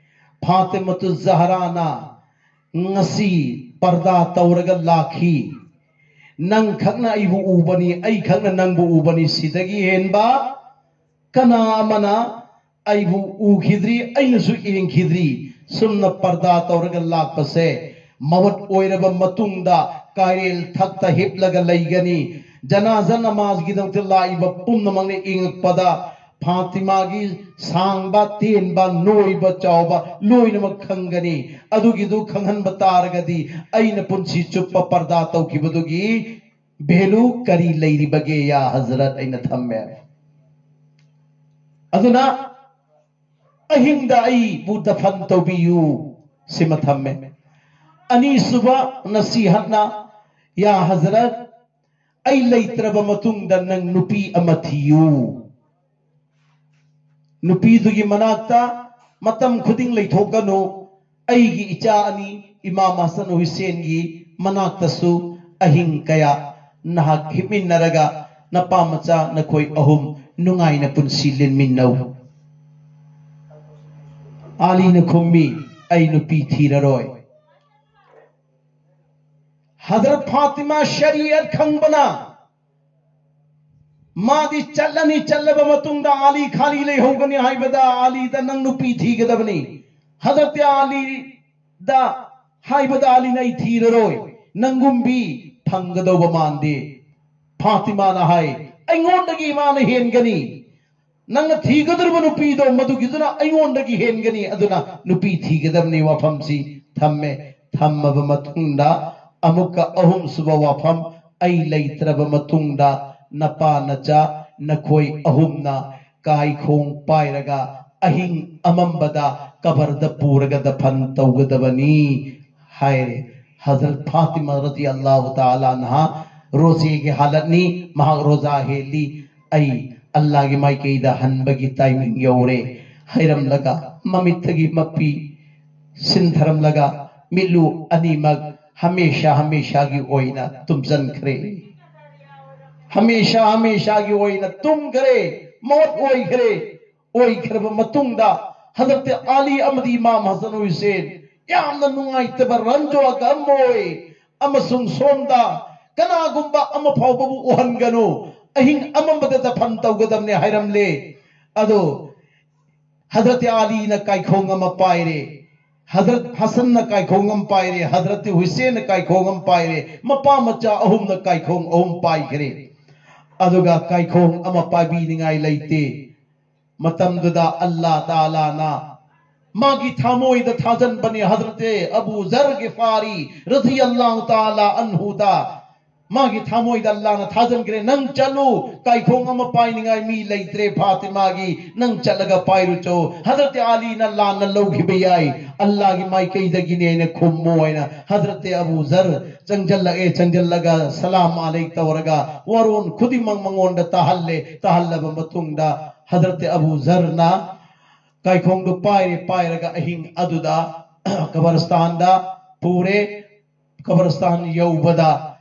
ꯐꯥꯇꯤꯃꯥꯇꯨ ꯖꯍꯔꯥꯅ ꯉꯁꯤ ꯄꯔꯗꯥ ꯇꯧꯔꯒ ꯂꯥꯛꯈꯤ꯫ ꯅꯪ ꯈꯛꯅ ꯑꯩꯕꯨ ꯎꯕꯅꯤ, ꯑꯩ ꯈꯛꯅ ꯅꯪꯕꯨ ꯎꯕꯅꯤ꯫ ꯁꯤꯗꯒꯤ ꯍꯦꯟꯕ ꯀꯅꯥ ꯑꯃꯅ ꯑꯩꯕꯨ ꯎꯈꯤꯗ꯭ꯔꯤ, ꯑꯩꯅꯁꯨ ꯌꯦꯡꯈꯤꯗ꯭ꯔꯤ꯫ ꯁꯨꯝꯅ ꯄꯔꯗꯥ ꯇꯧꯔꯒ ꯂꯥꯛꯄꯁꯦ ꯃꯋꯠ ꯑꯣꯏꯔꯕ ꯃꯇꯨꯡꯗ ꯀꯥꯏꯔꯦꯜ ꯊꯛꯇ ꯍꯤꯞꯂꯒ ꯂꯩꯒꯅꯤ꯫ ꯖꯅꯥꯖꯥ ꯅꯃꯥꯖꯒꯤꯗꯃꯛꯇ ꯂꯥꯛꯏꯕ ꯄꯨꯝꯅꯃꯛꯅ ꯌꯦꯡꯉꯛꯄꯗ ꯐꯥꯇꯤꯃꯥꯒꯤ ꯁꯥꯡꯕ, ꯇꯦꯟꯕ, ꯅꯣꯏꯕ, ꯆꯥꯎꯕ ꯂꯣꯏꯅꯃꯛ ꯈꯪꯒꯅꯤ꯫ ꯑꯗꯨꯒꯤꯗꯨ ꯈꯪꯍꯟꯕ ꯇꯥꯔꯒꯗꯤ ꯑꯩꯅ ꯄꯨꯟꯁꯤ ꯆꯨꯞꯄ ꯄꯔꯗꯥ ꯇꯧꯈꯤꯕꯗꯨꯒꯤ value ꯀꯔꯤ ꯂꯩꯔꯤꯕꯒꯦ, ꯌꯥ ꯍꯖꯔꯠ? ꯑꯩꯅ ꯊꯝꯃꯦ꯫ ꯑꯗꯨꯅ ꯑꯍꯤꯡꯗ ꯑꯩꯕꯨ ꯗꯐꯟ ꯇꯧꯕꯤꯌꯨ ꯁꯤꯃ ꯊꯝꯃꯦ꯫ ꯑꯅꯤꯁꯨꯕ ꯅꯁꯤꯍꯠꯅ, ꯌꯥ ꯍꯖꯔꯠ, ꯑꯩ ꯂꯩꯇ꯭ꯔꯕ ꯃꯇꯨꯡꯗ ꯅꯪ ꯅꯨꯄꯤ ꯑꯃ ꯊꯤꯌꯨ꯫ ꯅꯨꯄꯤꯗꯨꯒꯤ ꯃꯅꯥꯛꯇ ꯃꯇꯝ ꯈꯨꯗꯤꯡ ꯂꯩꯊꯣꯛꯀꯅꯨ꯫ ꯑꯩꯒꯤ ꯏꯆꯥ ꯑꯅꯤ ꯏꯃꯥꯝ ꯍꯁꯟ ꯍꯨꯁꯦꯟꯒꯤ ꯃꯅꯥꯛꯇꯁꯨ ꯑꯍꯤꯡ ꯀꯌꯥ ꯅꯍꯥꯛ ꯍꯤꯞꯃꯤꯟꯅꯔꯒ ꯅꯄꯥ ꯃꯆꯥ ꯅꯈꯣꯏ ꯑꯍꯨꯝ ꯅꯨꯡꯉꯥꯏꯅ ꯄꯨꯟꯁꯤ ꯂꯦꯟꯃꯤꯟꯅꯧ꯫ ꯑꯥꯂꯤꯅ ꯈꯨꯝꯃꯤ, "ꯑꯩ ꯅꯨꯄꯤ ꯊꯤꯔꯔꯣꯏ"꯫ ꯍꯖꯔꯠ ꯐꯥꯇꯤꯃꯥ ꯁꯔꯤꯌꯠ ꯈꯪꯕꯅ ꯃꯥꯗꯤ ꯆꯠꯂꯅꯤ, ꯆꯠꯂꯕ ꯃꯇꯨꯡꯗ ꯑꯥꯂꯤ ꯈꯥꯂꯤ ꯂꯩꯍꯧꯒꯅꯤ ꯍꯥꯏꯕꯗ ꯑꯥꯂꯤꯗ ꯅꯪ ꯅꯨꯄꯤ ꯊꯤꯒꯗꯕꯅꯤ꯫ ꯍꯖꯔꯠ ꯑꯥꯂꯤꯗ ꯍꯥꯏꯕꯗ ꯑꯥꯂꯤꯅ, "ꯑꯩ ꯊꯤꯔꯔꯣꯏ, ꯅꯪꯒꯨꯝꯕꯤ ꯐꯪꯒꯗꯧꯕ ꯃꯥꯟꯗꯦ"꯫ ꯐꯥꯇꯤꯃꯥꯅ ꯍꯥꯏ, "ꯑꯩꯉꯣꯟꯗꯒꯤ ꯃꯥꯅ ꯍꯦꯟꯒꯅꯤ꯫ ꯅꯪꯅ ꯊꯤꯒꯗꯧꯔꯤꯕ ꯅꯨꯄꯤꯗꯣ ꯃꯗꯨꯒꯤꯗꯨꯅ ꯑꯩꯉꯣꯟꯗꯒꯤ ꯍꯦꯟꯒꯅꯤ, ꯑꯗꯨꯅ ꯅꯨꯄꯤ ꯊꯤꯒꯗꯕꯅꯤ" ꯋꯥꯐꯝꯁꯤ ꯊꯝꯃꯦ꯫ ꯊꯝꯃꯕ ꯃꯇꯨꯡꯗ ꯑꯃꯨꯛꯀ ꯑꯍꯨꯝꯁꯨꯕ ꯋꯥꯐꯝ, "ꯑꯩ ꯂꯩꯇ꯭ꯔꯕ ꯃꯇꯨꯡꯗ ꯅꯄꯥ ꯅꯆꯥ ꯅꯈꯣꯏ ꯑꯍꯨꯝꯅ ꯀꯥꯏꯈꯣꯡ ꯄꯥꯏꯔꯒ ꯑꯍꯤꯡ ꯑꯃꯝꯕꯗ ꯀꯕꯔꯗ ꯄꯨꯔꯒ ꯗꯐꯟ ꯇꯧꯒꯗꯕꯅꯤ" ꯍꯥꯏꯔꯦ꯫ ꯍꯖꯔꯠ ꯐꯥꯇꯤꯃꯥ ꯔꯗꯤꯌꯜꯂꯥꯍꯨ ꯇꯥꯂꯥ ꯑꯟꯍꯥ ꯔꯣꯖꯦꯒꯤ ꯍꯥꯂꯠꯅꯤ, ꯃꯍꯥꯛ ꯔꯣꯖꯥ ꯍꯦꯜꯂꯤ꯫ "ꯑꯩ ꯑꯜꯂꯥꯒꯤ ꯃꯥꯏꯀꯩꯗ ꯍꯟꯕꯒꯤ ꯇꯥꯏꯃꯤꯡ ꯌꯧꯔꯦ" ꯍꯥꯏꯔꯝꯂꯒ ꯃꯃꯤꯠꯇꯒꯤ ꯃꯄꯤ ꯁꯤꯟꯊꯔꯝꯂꯒ ꯃꯤꯠꯂꯨ ꯑꯅꯤꯃꯛ ꯍꯃꯦꯁꯥ ꯍꯃꯦꯁꯥꯒꯤ ꯑꯣꯏꯅ ꯇꯨꯝꯁꯤꯟꯈ꯭ꯔꯦ꯫ ꯍꯃꯦꯁꯥ ꯍꯃꯦꯁꯥꯒꯤ ꯑꯣꯏꯅ ꯇꯨꯝꯈ꯭ꯔꯦ, ꯃꯣꯠ ꯑꯣꯏꯈ꯭ꯔꯦ꯫ ꯑꯣꯏꯈ꯭ꯔꯕ ꯃꯇꯨꯡꯗ ꯍꯖꯔꯠ ꯑꯥꯂꯤ ꯑꯃꯗꯤ ꯏꯃꯥꯝ ꯍꯁꯟ ꯍꯨꯁꯦꯟ ꯌꯥꯝꯅ ꯅꯨꯡꯉꯥꯏꯇꯕ, ꯔꯟꯖꯣ ꯑꯒꯝ ꯑꯣꯏ, ꯑꯃꯁꯨꯡ ꯁꯣꯝꯗ ꯀꯅꯥꯒꯨꯝꯕ ꯑꯃ ꯐꯥꯎꯕꯕꯨ ꯎꯍꯟꯒꯅꯨ, ꯑꯍꯤꯡ ꯑꯃꯝꯕꯗ ꯗꯐꯟ ꯇꯧꯒꯗꯕꯅꯦ ꯍꯥꯏꯔꯝꯂꯦ꯫ ꯑꯗꯣ ꯍꯖꯔꯠ ꯑꯥꯂꯤꯅ ꯀꯥꯏꯈꯣꯡ ꯑꯃ ꯄꯥꯏꯔꯦ꯫ ꯍꯖꯔꯠ ꯍꯁꯟꯅ ꯀꯥꯏꯈꯣꯡ ꯑꯃ ꯄꯥꯏꯔꯦ, ꯍꯖꯔꯠ ꯍꯨꯁꯦꯟꯅ ꯀꯥꯏꯈꯣꯡ ꯑꯃ ꯄꯥꯏꯔꯦ, ꯃꯄꯥ ꯃꯆꯥ ꯑꯍꯨꯝꯅ ꯀꯥꯏꯈꯣꯡ ꯑꯍꯨꯝ ꯄꯥꯏꯈ꯭ꯔꯦ꯫ ꯑꯗꯨꯒ ꯀꯥꯏꯈꯣꯡ ꯑꯃ ꯄꯥꯏꯕꯤꯅꯤꯡꯉꯥꯏ ꯂꯩꯇꯦ꯫ ꯃꯇꯝꯗꯨꯗ ꯑꯜꯂꯥ ꯇꯥꯂꯥꯅ ꯃꯥꯒꯤ ꯊꯃꯣꯏꯗ ꯊꯥꯖꯟꯕꯅꯤ, ꯍꯖꯔꯠ ꯑꯕꯨ ꯖꯔ ꯒꯤꯐꯥꯔꯤ ꯔꯗꯤꯌꯜꯂꯥꯍꯨ ꯇꯥꯂꯥ ꯑꯟꯍꯨꯗ꯫ ꯃꯥꯒꯤ ꯊꯃꯣꯏꯗ ꯑꯜꯂꯥꯅ ꯊꯥꯖꯟꯈ꯭ꯔꯦ, "ꯅꯪ ꯆꯠꯂꯨ, ꯀꯥꯏꯈꯣꯡ ꯑꯃ ꯄꯥꯏꯅꯤꯡꯉꯥꯏ ꯃꯤ ꯂꯩꯇ꯭ꯔꯦ ꯐꯥꯇꯤꯃꯥꯒꯤ, ꯅꯪ ꯆꯠꯂꯒ ꯄꯥꯏꯔꯨꯆꯣ꯫ ꯍꯖꯔꯠ ꯑꯂꯤꯅ ꯂꯥꯟꯅ ꯂꯧꯈꯤꯕ ꯌꯥꯏ, ꯑꯜꯂꯥꯒꯤ ꯃꯥꯏꯀꯩꯗꯒꯤꯅꯦꯅ ꯈꯨꯝꯃꯨ" ꯍꯥꯏꯅ ꯍꯖꯔꯠ ꯑꯕꯨ ꯖꯔ ꯆꯪꯁꯤꯜꯂꯛꯑꯦ꯫ ꯆꯪꯁꯤꯜꯂꯒ ꯁꯂꯥꯝ ꯑꯂꯩ ꯇꯧꯔꯒ ꯋꯥꯔꯣꯟ ꯈꯨꯗꯤꯡꯃꯛ ꯃꯉꯣꯟꯗ ꯇꯥꯍꯜꯂꯦ꯫ ꯇꯥꯍꯜꯂꯕ ꯃꯇꯨꯡꯗ ꯍꯖꯔꯠ ꯑꯕꯨ ꯖꯔꯅ ꯀꯥꯏꯈꯣꯡꯗꯨ ꯄꯥꯏꯔꯦ, ꯄꯥꯏꯔꯒ ꯑꯍꯤꯡ ꯑꯗꯨꯗ ꯀꯕꯔꯁꯇꯥꯟꯗ ꯄꯨꯔꯦ꯫ ꯀꯕꯔꯁꯇꯥꯟ ꯌꯧꯕꯗ,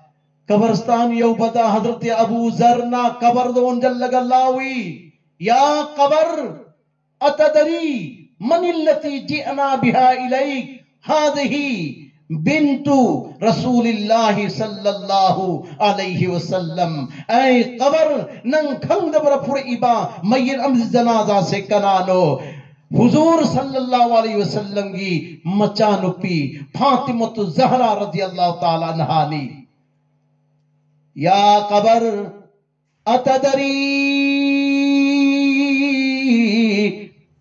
ꯀꯕꯔꯁꯇꯥꯟ ꯌꯧꯕꯗ ꯍꯖꯔꯠ ꯑꯕꯨ ꯖꯔꯅ ꯀꯕꯔꯗ ꯑꯣꯟꯁꯤꯜꯂꯒ ꯂꯥꯎꯏ, "ꯌꯥ ꯀꯕꯔ, أتدري من التي جئنا بها إليك؟ هذه بنت رسول الله صلى الله عليه وسلم꯫ ꯑꯩ ꯀꯕꯔ, ꯅꯪ ꯈꯪꯗꯕ꯭ꯔꯥ ꯄꯨꯔꯛꯏꯕ ꯃꯌꯦꯠ ꯑꯃꯗꯤ ꯖꯅꯥꯖꯥꯁꯦ ꯀꯅꯥꯅꯣ? ꯍꯨꯖꯨꯔ ꯁꯜꯂꯜꯂꯥꯍꯨ ꯑꯂꯩꯍꯤ ꯋꯁꯜꯂꯝꯒꯤ ꯃꯆꯥꯅꯨꯄꯤ ꯐꯥꯇꯤꯃꯇꯨ ꯖꯍꯔꯥ ꯔꯗꯤꯌꯜꯂꯥꯍꯨ ꯇꯥꯂꯥ ꯑꯟꯍꯥꯅꯤ꯫ يا قبر، أتدري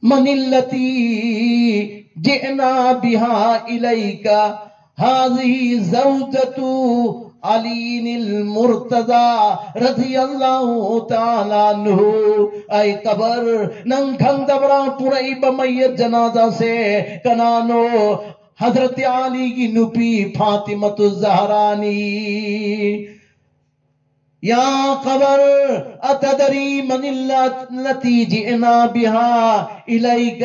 من التي جئنا بها إليك؟ هذه زوجة علي المرتضى رضي الله تعالى عنه۔ ꯑꯩ ꯀꯕꯔ, ꯅꯪ ꯈꯪꯗꯕ꯭ꯔꯥ ꯄꯨꯔꯛꯏꯕ ꯃꯌꯦꯠ ꯖꯅꯥꯖꯥꯁꯦ ꯀꯅꯥꯅꯣ? ꯍꯖꯔꯠ ꯑꯂꯤꯒꯤ ꯅꯨꯄꯤ ꯐꯥꯇꯤꯃꯇꯨ ꯖꯍꯔꯥꯅꯤ꯫ يا قبر، أتدري من التي جئنا بها إليك؟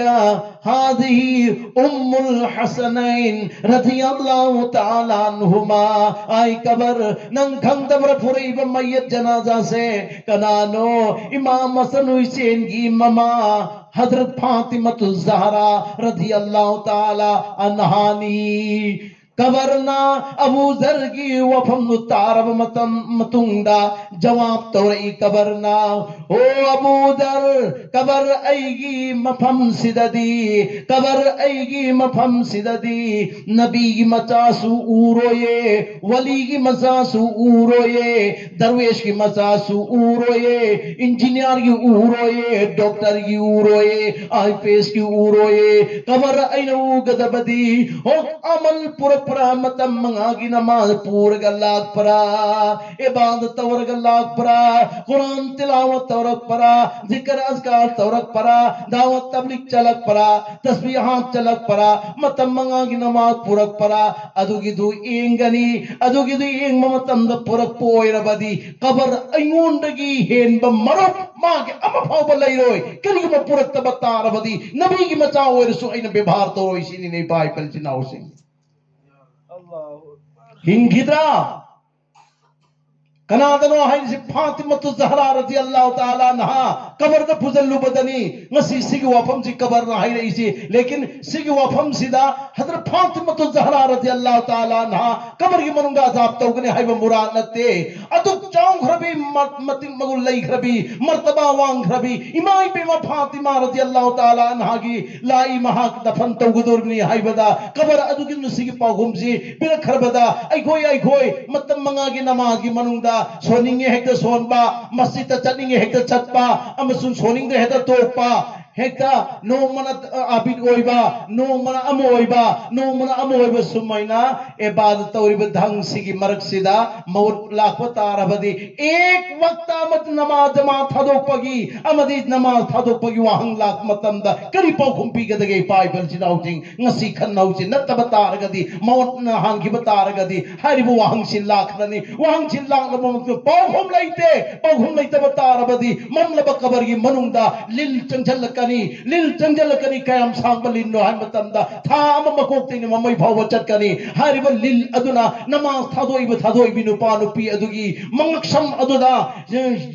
هذه أم الحسنين رضي الله تعالى عنهما۔ ꯑꯩ ꯀꯕꯔ, ꯅꯪ ꯈꯪꯗꯕ꯭ꯔꯥ ꯄꯨꯔꯛꯏꯕ ꯃꯌꯦꯠ ꯖꯅꯥꯖꯥꯁꯦ ꯀꯅꯥꯅꯣ? ꯏꯃꯥꯝ ꯍꯁꯟ ꯍꯨꯁꯦꯟꯒꯤ ꯃꯃꯥ ꯍꯖꯔꯠ ꯐꯥꯇꯤꯃꯇꯨ ꯖꯍꯔꯥ ꯔꯗꯤꯌꯜꯂꯥꯍꯨ ꯇꯥꯂꯥ ꯑꯟꯍꯥꯅꯤ꯫ ꯀꯕꯔꯅ ꯑꯕꯨ ꯖꯔꯒꯤ ꯋꯥꯐꯝꯗꯨ ꯇꯥꯔꯕ ꯃꯇꯝ, ꯃꯇꯨꯡꯗ ꯖꯋꯥꯕ ꯇꯧꯔꯛꯏ ꯀꯕꯔꯅ, "ꯑꯣ ꯑꯕꯨ ꯖꯔ, ꯀꯕꯔ, ꯑꯩꯒꯤ ꯃꯐꯝꯁꯤꯗꯗꯤ, ꯀꯕꯔ, ꯑꯩꯒꯤ ꯃꯐꯝꯁꯤꯗꯗꯤ ꯅꯕꯤꯒꯤ ꯃꯆꯥꯁꯨ ꯎꯔꯣꯏꯌꯦ, ꯋꯥꯂꯤꯒꯤ ꯃꯆꯥꯁꯨ ꯎꯔꯣꯏꯌꯦ, ꯗꯔꯋꯦꯁꯀꯤ ꯃꯆꯥꯁꯨ ꯎꯔꯣꯏꯌꯦ, ꯏꯟꯖꯤꯅꯤꯌꯥꯔꯒꯤ ꯎꯔꯣꯏꯌꯦ, ꯗꯣꯛꯇꯔꯒꯤ ꯎꯔꯣꯏꯌꯦ, ꯑꯥꯏ ꯄꯤ ꯑꯦꯁꯀꯤ ꯎꯔꯣꯏꯌꯦ꯫ ꯀꯕꯔ ꯑꯩꯅ ꯎꯒꯗꯕꯗꯤ, ꯍꯣ, ꯑꯃꯜ ꯄꯨꯔꯛꯄ꯭ꯔꯥ, ꯃꯇꯝ ꯃꯉꯥꯒꯤ ꯅꯃꯥꯖ ꯄꯨꯔꯒ ꯂꯥꯛꯄ꯭ꯔꯥ, ꯏꯕꯥꯗꯠ ꯇꯧꯔꯒ ꯂꯥꯛꯄ꯭ꯔꯥ, ꯀꯨꯔꯥꯟ ꯇꯤꯂꯥꯋꯠ ꯇꯧꯔꯛꯄ꯭ꯔꯥ, ꯖꯤꯀꯔ ꯑꯖꯀꯥꯔ ꯇꯧꯔꯛꯄ꯭ꯔꯥ, ꯗꯥꯋꯠ ꯇꯕ꯭ꯂꯤꯒ ꯆꯠꯂꯛꯄ꯭ꯔꯥ, ꯇꯁꯕꯤꯍꯥꯠ ꯆꯠꯂꯛꯄ꯭ꯔꯥ, ꯃꯇꯝ ꯃꯉꯥꯒꯤ ꯅꯃꯥꯖ ꯄꯨꯔꯛꯄ꯭ꯔꯥ, ꯑꯗꯨꯒꯤꯗꯨ ꯌꯦꯡꯒꯅꯤ꯫ ꯑꯗꯨꯒꯤꯗꯨ ꯌꯦꯡꯕ ꯃꯇꯝꯗ ꯄꯨꯔꯛꯄ ꯑꯣꯏꯔꯕꯗꯤ, ꯀꯕꯔ ꯑꯩꯉꯣꯟꯗꯒꯤ ꯍꯦꯟꯕ ꯃꯔꯨꯞ ꯃꯥꯒꯤ ꯑꯃ ꯐꯥꯎꯕ ꯂꯩꯔꯣꯏ꯫ ꯀꯔꯤꯒꯨꯝꯕ ꯄꯨꯔꯛꯇꯕ ꯇꯥꯔꯕꯗꯤ, ꯅꯕꯤꯒꯤ ꯃꯆꯥ ꯑꯣꯏꯔꯁꯨ ꯑꯩꯅ ꯕꯦꯕꯥꯔ ꯇꯧꯔꯣꯏ ꯁꯤꯅꯤꯅꯦ, ꯏꯄꯥ ꯏꯄꯜ ꯏꯆꯤꯟ ꯏꯅꯥꯎꯁꯤꯡ꯫ ꯍꯤꯡꯈꯤꯗ꯭ꯔꯥ? ꯀꯅꯥꯗꯅꯣ ꯍꯥꯏꯔꯤꯁꯤ? ꯐꯥꯇꯤꯃꯇꯨ ꯖꯍꯔꯥ ꯔꯗꯤꯌꯜꯂꯥꯍꯨ ꯇꯥꯂꯥ ꯑꯟꯍꯥ ꯀꯕꯔꯗ ꯄꯨꯁꯤꯜꯂꯨꯕꯗꯅꯤ꯫ ꯉꯁꯤ ꯁꯤꯒꯤ ꯋꯥꯐꯝꯁꯤ ꯀꯕꯔꯅ ꯍꯥꯏꯔꯛꯏꯁꯤ꯫ ꯂꯦꯀꯤꯟ ꯁꯤꯒꯤ ꯋꯥꯐꯝꯁꯤꯗ ꯍꯖꯔꯠ ꯐꯥꯇꯤꯃꯇꯨ ꯖꯍꯔꯥ ꯔꯗꯤꯌꯜꯂꯥꯍꯨ ꯇꯥꯂꯥ ꯑꯟꯍꯥ ꯀꯕꯔꯒꯤ ꯃꯅꯨꯡꯗ ꯑꯖꯥꯕ ꯇꯧꯒꯅꯤ ꯍꯥꯏꯕ ꯃꯨꯔꯥꯗ ꯅꯠꯇꯦ꯫ ꯑꯗꯨꯛ ꯆꯥꯎꯈ꯭ꯔꯕꯤ, ꯃ-, ꯃꯇꯤꯛ ꯃꯒꯨꯟ ꯂꯩꯈ꯭ꯔꯕꯤ, ꯃꯔꯇꯕꯥ ꯋꯥꯡꯈ꯭ꯔꯕꯤ ꯏꯃꯥ ꯏꯕꯦꯝꯃ ꯐꯥꯇꯤꯃꯥ ꯔꯗꯤꯌꯜꯂꯥꯍꯨ ꯇꯥꯂꯥ ꯑꯟꯍꯥꯒꯤ ꯂꯥꯏ ꯃꯍꯥꯛ ꯗꯐꯟ ꯇꯧꯒꯗꯧꯔꯤꯕꯅꯤ ꯍꯥꯏꯕꯗ, ꯀꯕꯔ ꯑꯗꯨꯒꯤ ꯃꯁꯤꯒꯤ ꯄꯥꯎꯈꯨꯝꯁꯤ ꯄꯤꯔꯛꯈ꯭ꯔꯕꯗ, ꯑꯩꯈꯣꯏ, ꯑꯩꯈꯣꯏ ꯃꯇꯝ ꯃꯉꯥꯒꯤ ꯅꯃꯥꯖꯒꯤ ꯃꯅꯨꯡꯗ ꯁꯣꯟꯅꯤꯡꯉꯦ ꯍꯦꯛꯇ ꯁꯣꯟꯕ, ꯃꯁꯖꯤꯗꯇ ꯆꯠꯅꯤꯡꯉꯦ ꯍꯦꯛꯇ ꯆꯠꯄ, ꯑꯃꯁꯨꯡ ꯁꯣꯟꯅꯤꯡꯗ꯭ꯔꯦ ꯍꯦꯛꯇ ꯇꯣꯛꯄ, ꯍꯦꯛꯇ ꯅꯣꯡꯃꯅ, ꯑ, ꯑꯥꯕꯤꯗ ꯑꯣꯏꯕ, ꯅꯣꯡꯃꯅ ꯑꯃ ꯑꯣꯏꯕ, ꯅꯣꯡꯃꯅ ꯑꯃ ꯑꯣꯏꯕ, ꯁꯨꯃꯥꯏꯅ ꯏꯕꯥꯗꯠ ꯇꯧꯔꯤꯕ ꯙꯪꯁꯤꯒꯤ ꯃꯔꯛꯁꯤꯗ ꯃꯧꯠ ꯂꯥꯛꯄ ꯇꯥꯔꯕꯗꯤ, ꯑꯦꯛ ꯋꯛꯇ ꯑꯃꯗꯤ ꯅꯃꯥꯖ ꯖꯃꯥ ꯊꯥꯗꯣꯛꯄꯒꯤ ꯑꯃꯗꯤ ꯅꯃꯥꯖ ꯊꯥꯗꯣꯛꯄꯒꯤ ꯋꯥꯍꯪ ꯂꯥꯛꯄ ꯃꯇꯝꯗ ꯀꯔꯤ ꯄꯥꯎꯈꯨꯝ ꯄꯤꯒꯗꯒꯦ? ꯏꯄꯥ ꯏꯄꯜ ꯏꯆꯤꯟ ꯏꯅꯥꯎꯁꯤꯡ, ꯉꯁꯤ ꯈꯟꯅꯍꯧꯁꯤ꯫ ꯅꯠꯇꯕ ꯇꯥꯔꯒꯗꯤ, ꯃꯧꯠꯅ ꯍꯥꯟꯈꯤꯕ ꯇꯥꯔꯒꯗꯤ, ꯍꯥꯏꯔꯤꯕ ꯋꯥꯍꯪꯁꯤ ꯂꯥꯛꯈ꯭ꯔꯅꯤ꯫ ꯋꯥꯍꯪꯁꯤ ꯂꯥꯛꯂꯕ ꯃꯇꯨꯡꯗ ꯄꯥꯎꯈꯨꯝ ꯂꯩꯇꯦ꯫ ꯄꯥꯎꯈꯨꯝ ꯂꯩꯇꯕ ꯇꯥꯔꯕꯗꯤ, ꯃꯝꯂꯕ ꯀꯕꯔꯒꯤ ꯃꯅꯨꯡꯗ ꯂꯤꯟ ꯆꯪꯁꯤꯜꯂꯛꯀꯅꯤ꯫ ꯂꯤꯜ ꯆꯪꯁꯤꯜꯂꯛꯀꯅꯤ꯫ ꯀꯌꯥꯝ ꯁꯥꯡꯕ ꯂꯤꯟꯅꯣ ꯍꯥꯏꯕ ꯃꯇꯝꯗ ꯊꯥ ꯑꯃ ꯃꯀꯣꯛꯇꯩꯅ ꯃꯃꯩ ꯐꯥꯎꯕ ꯆꯠꯀꯅꯤ꯫ ꯍꯥꯏꯔꯤꯕ ꯂꯤꯜ ꯑꯗꯨꯅ ꯅꯃꯥꯖ ꯊꯥꯗꯣꯛꯏꯕ, ꯊꯥꯗꯣꯛꯏꯕꯤ ꯅꯨꯄꯥ ꯅꯨꯄꯤ ꯑꯗꯨꯒꯤ ꯃꯉꯛꯁꯝ ꯑꯗꯨꯗ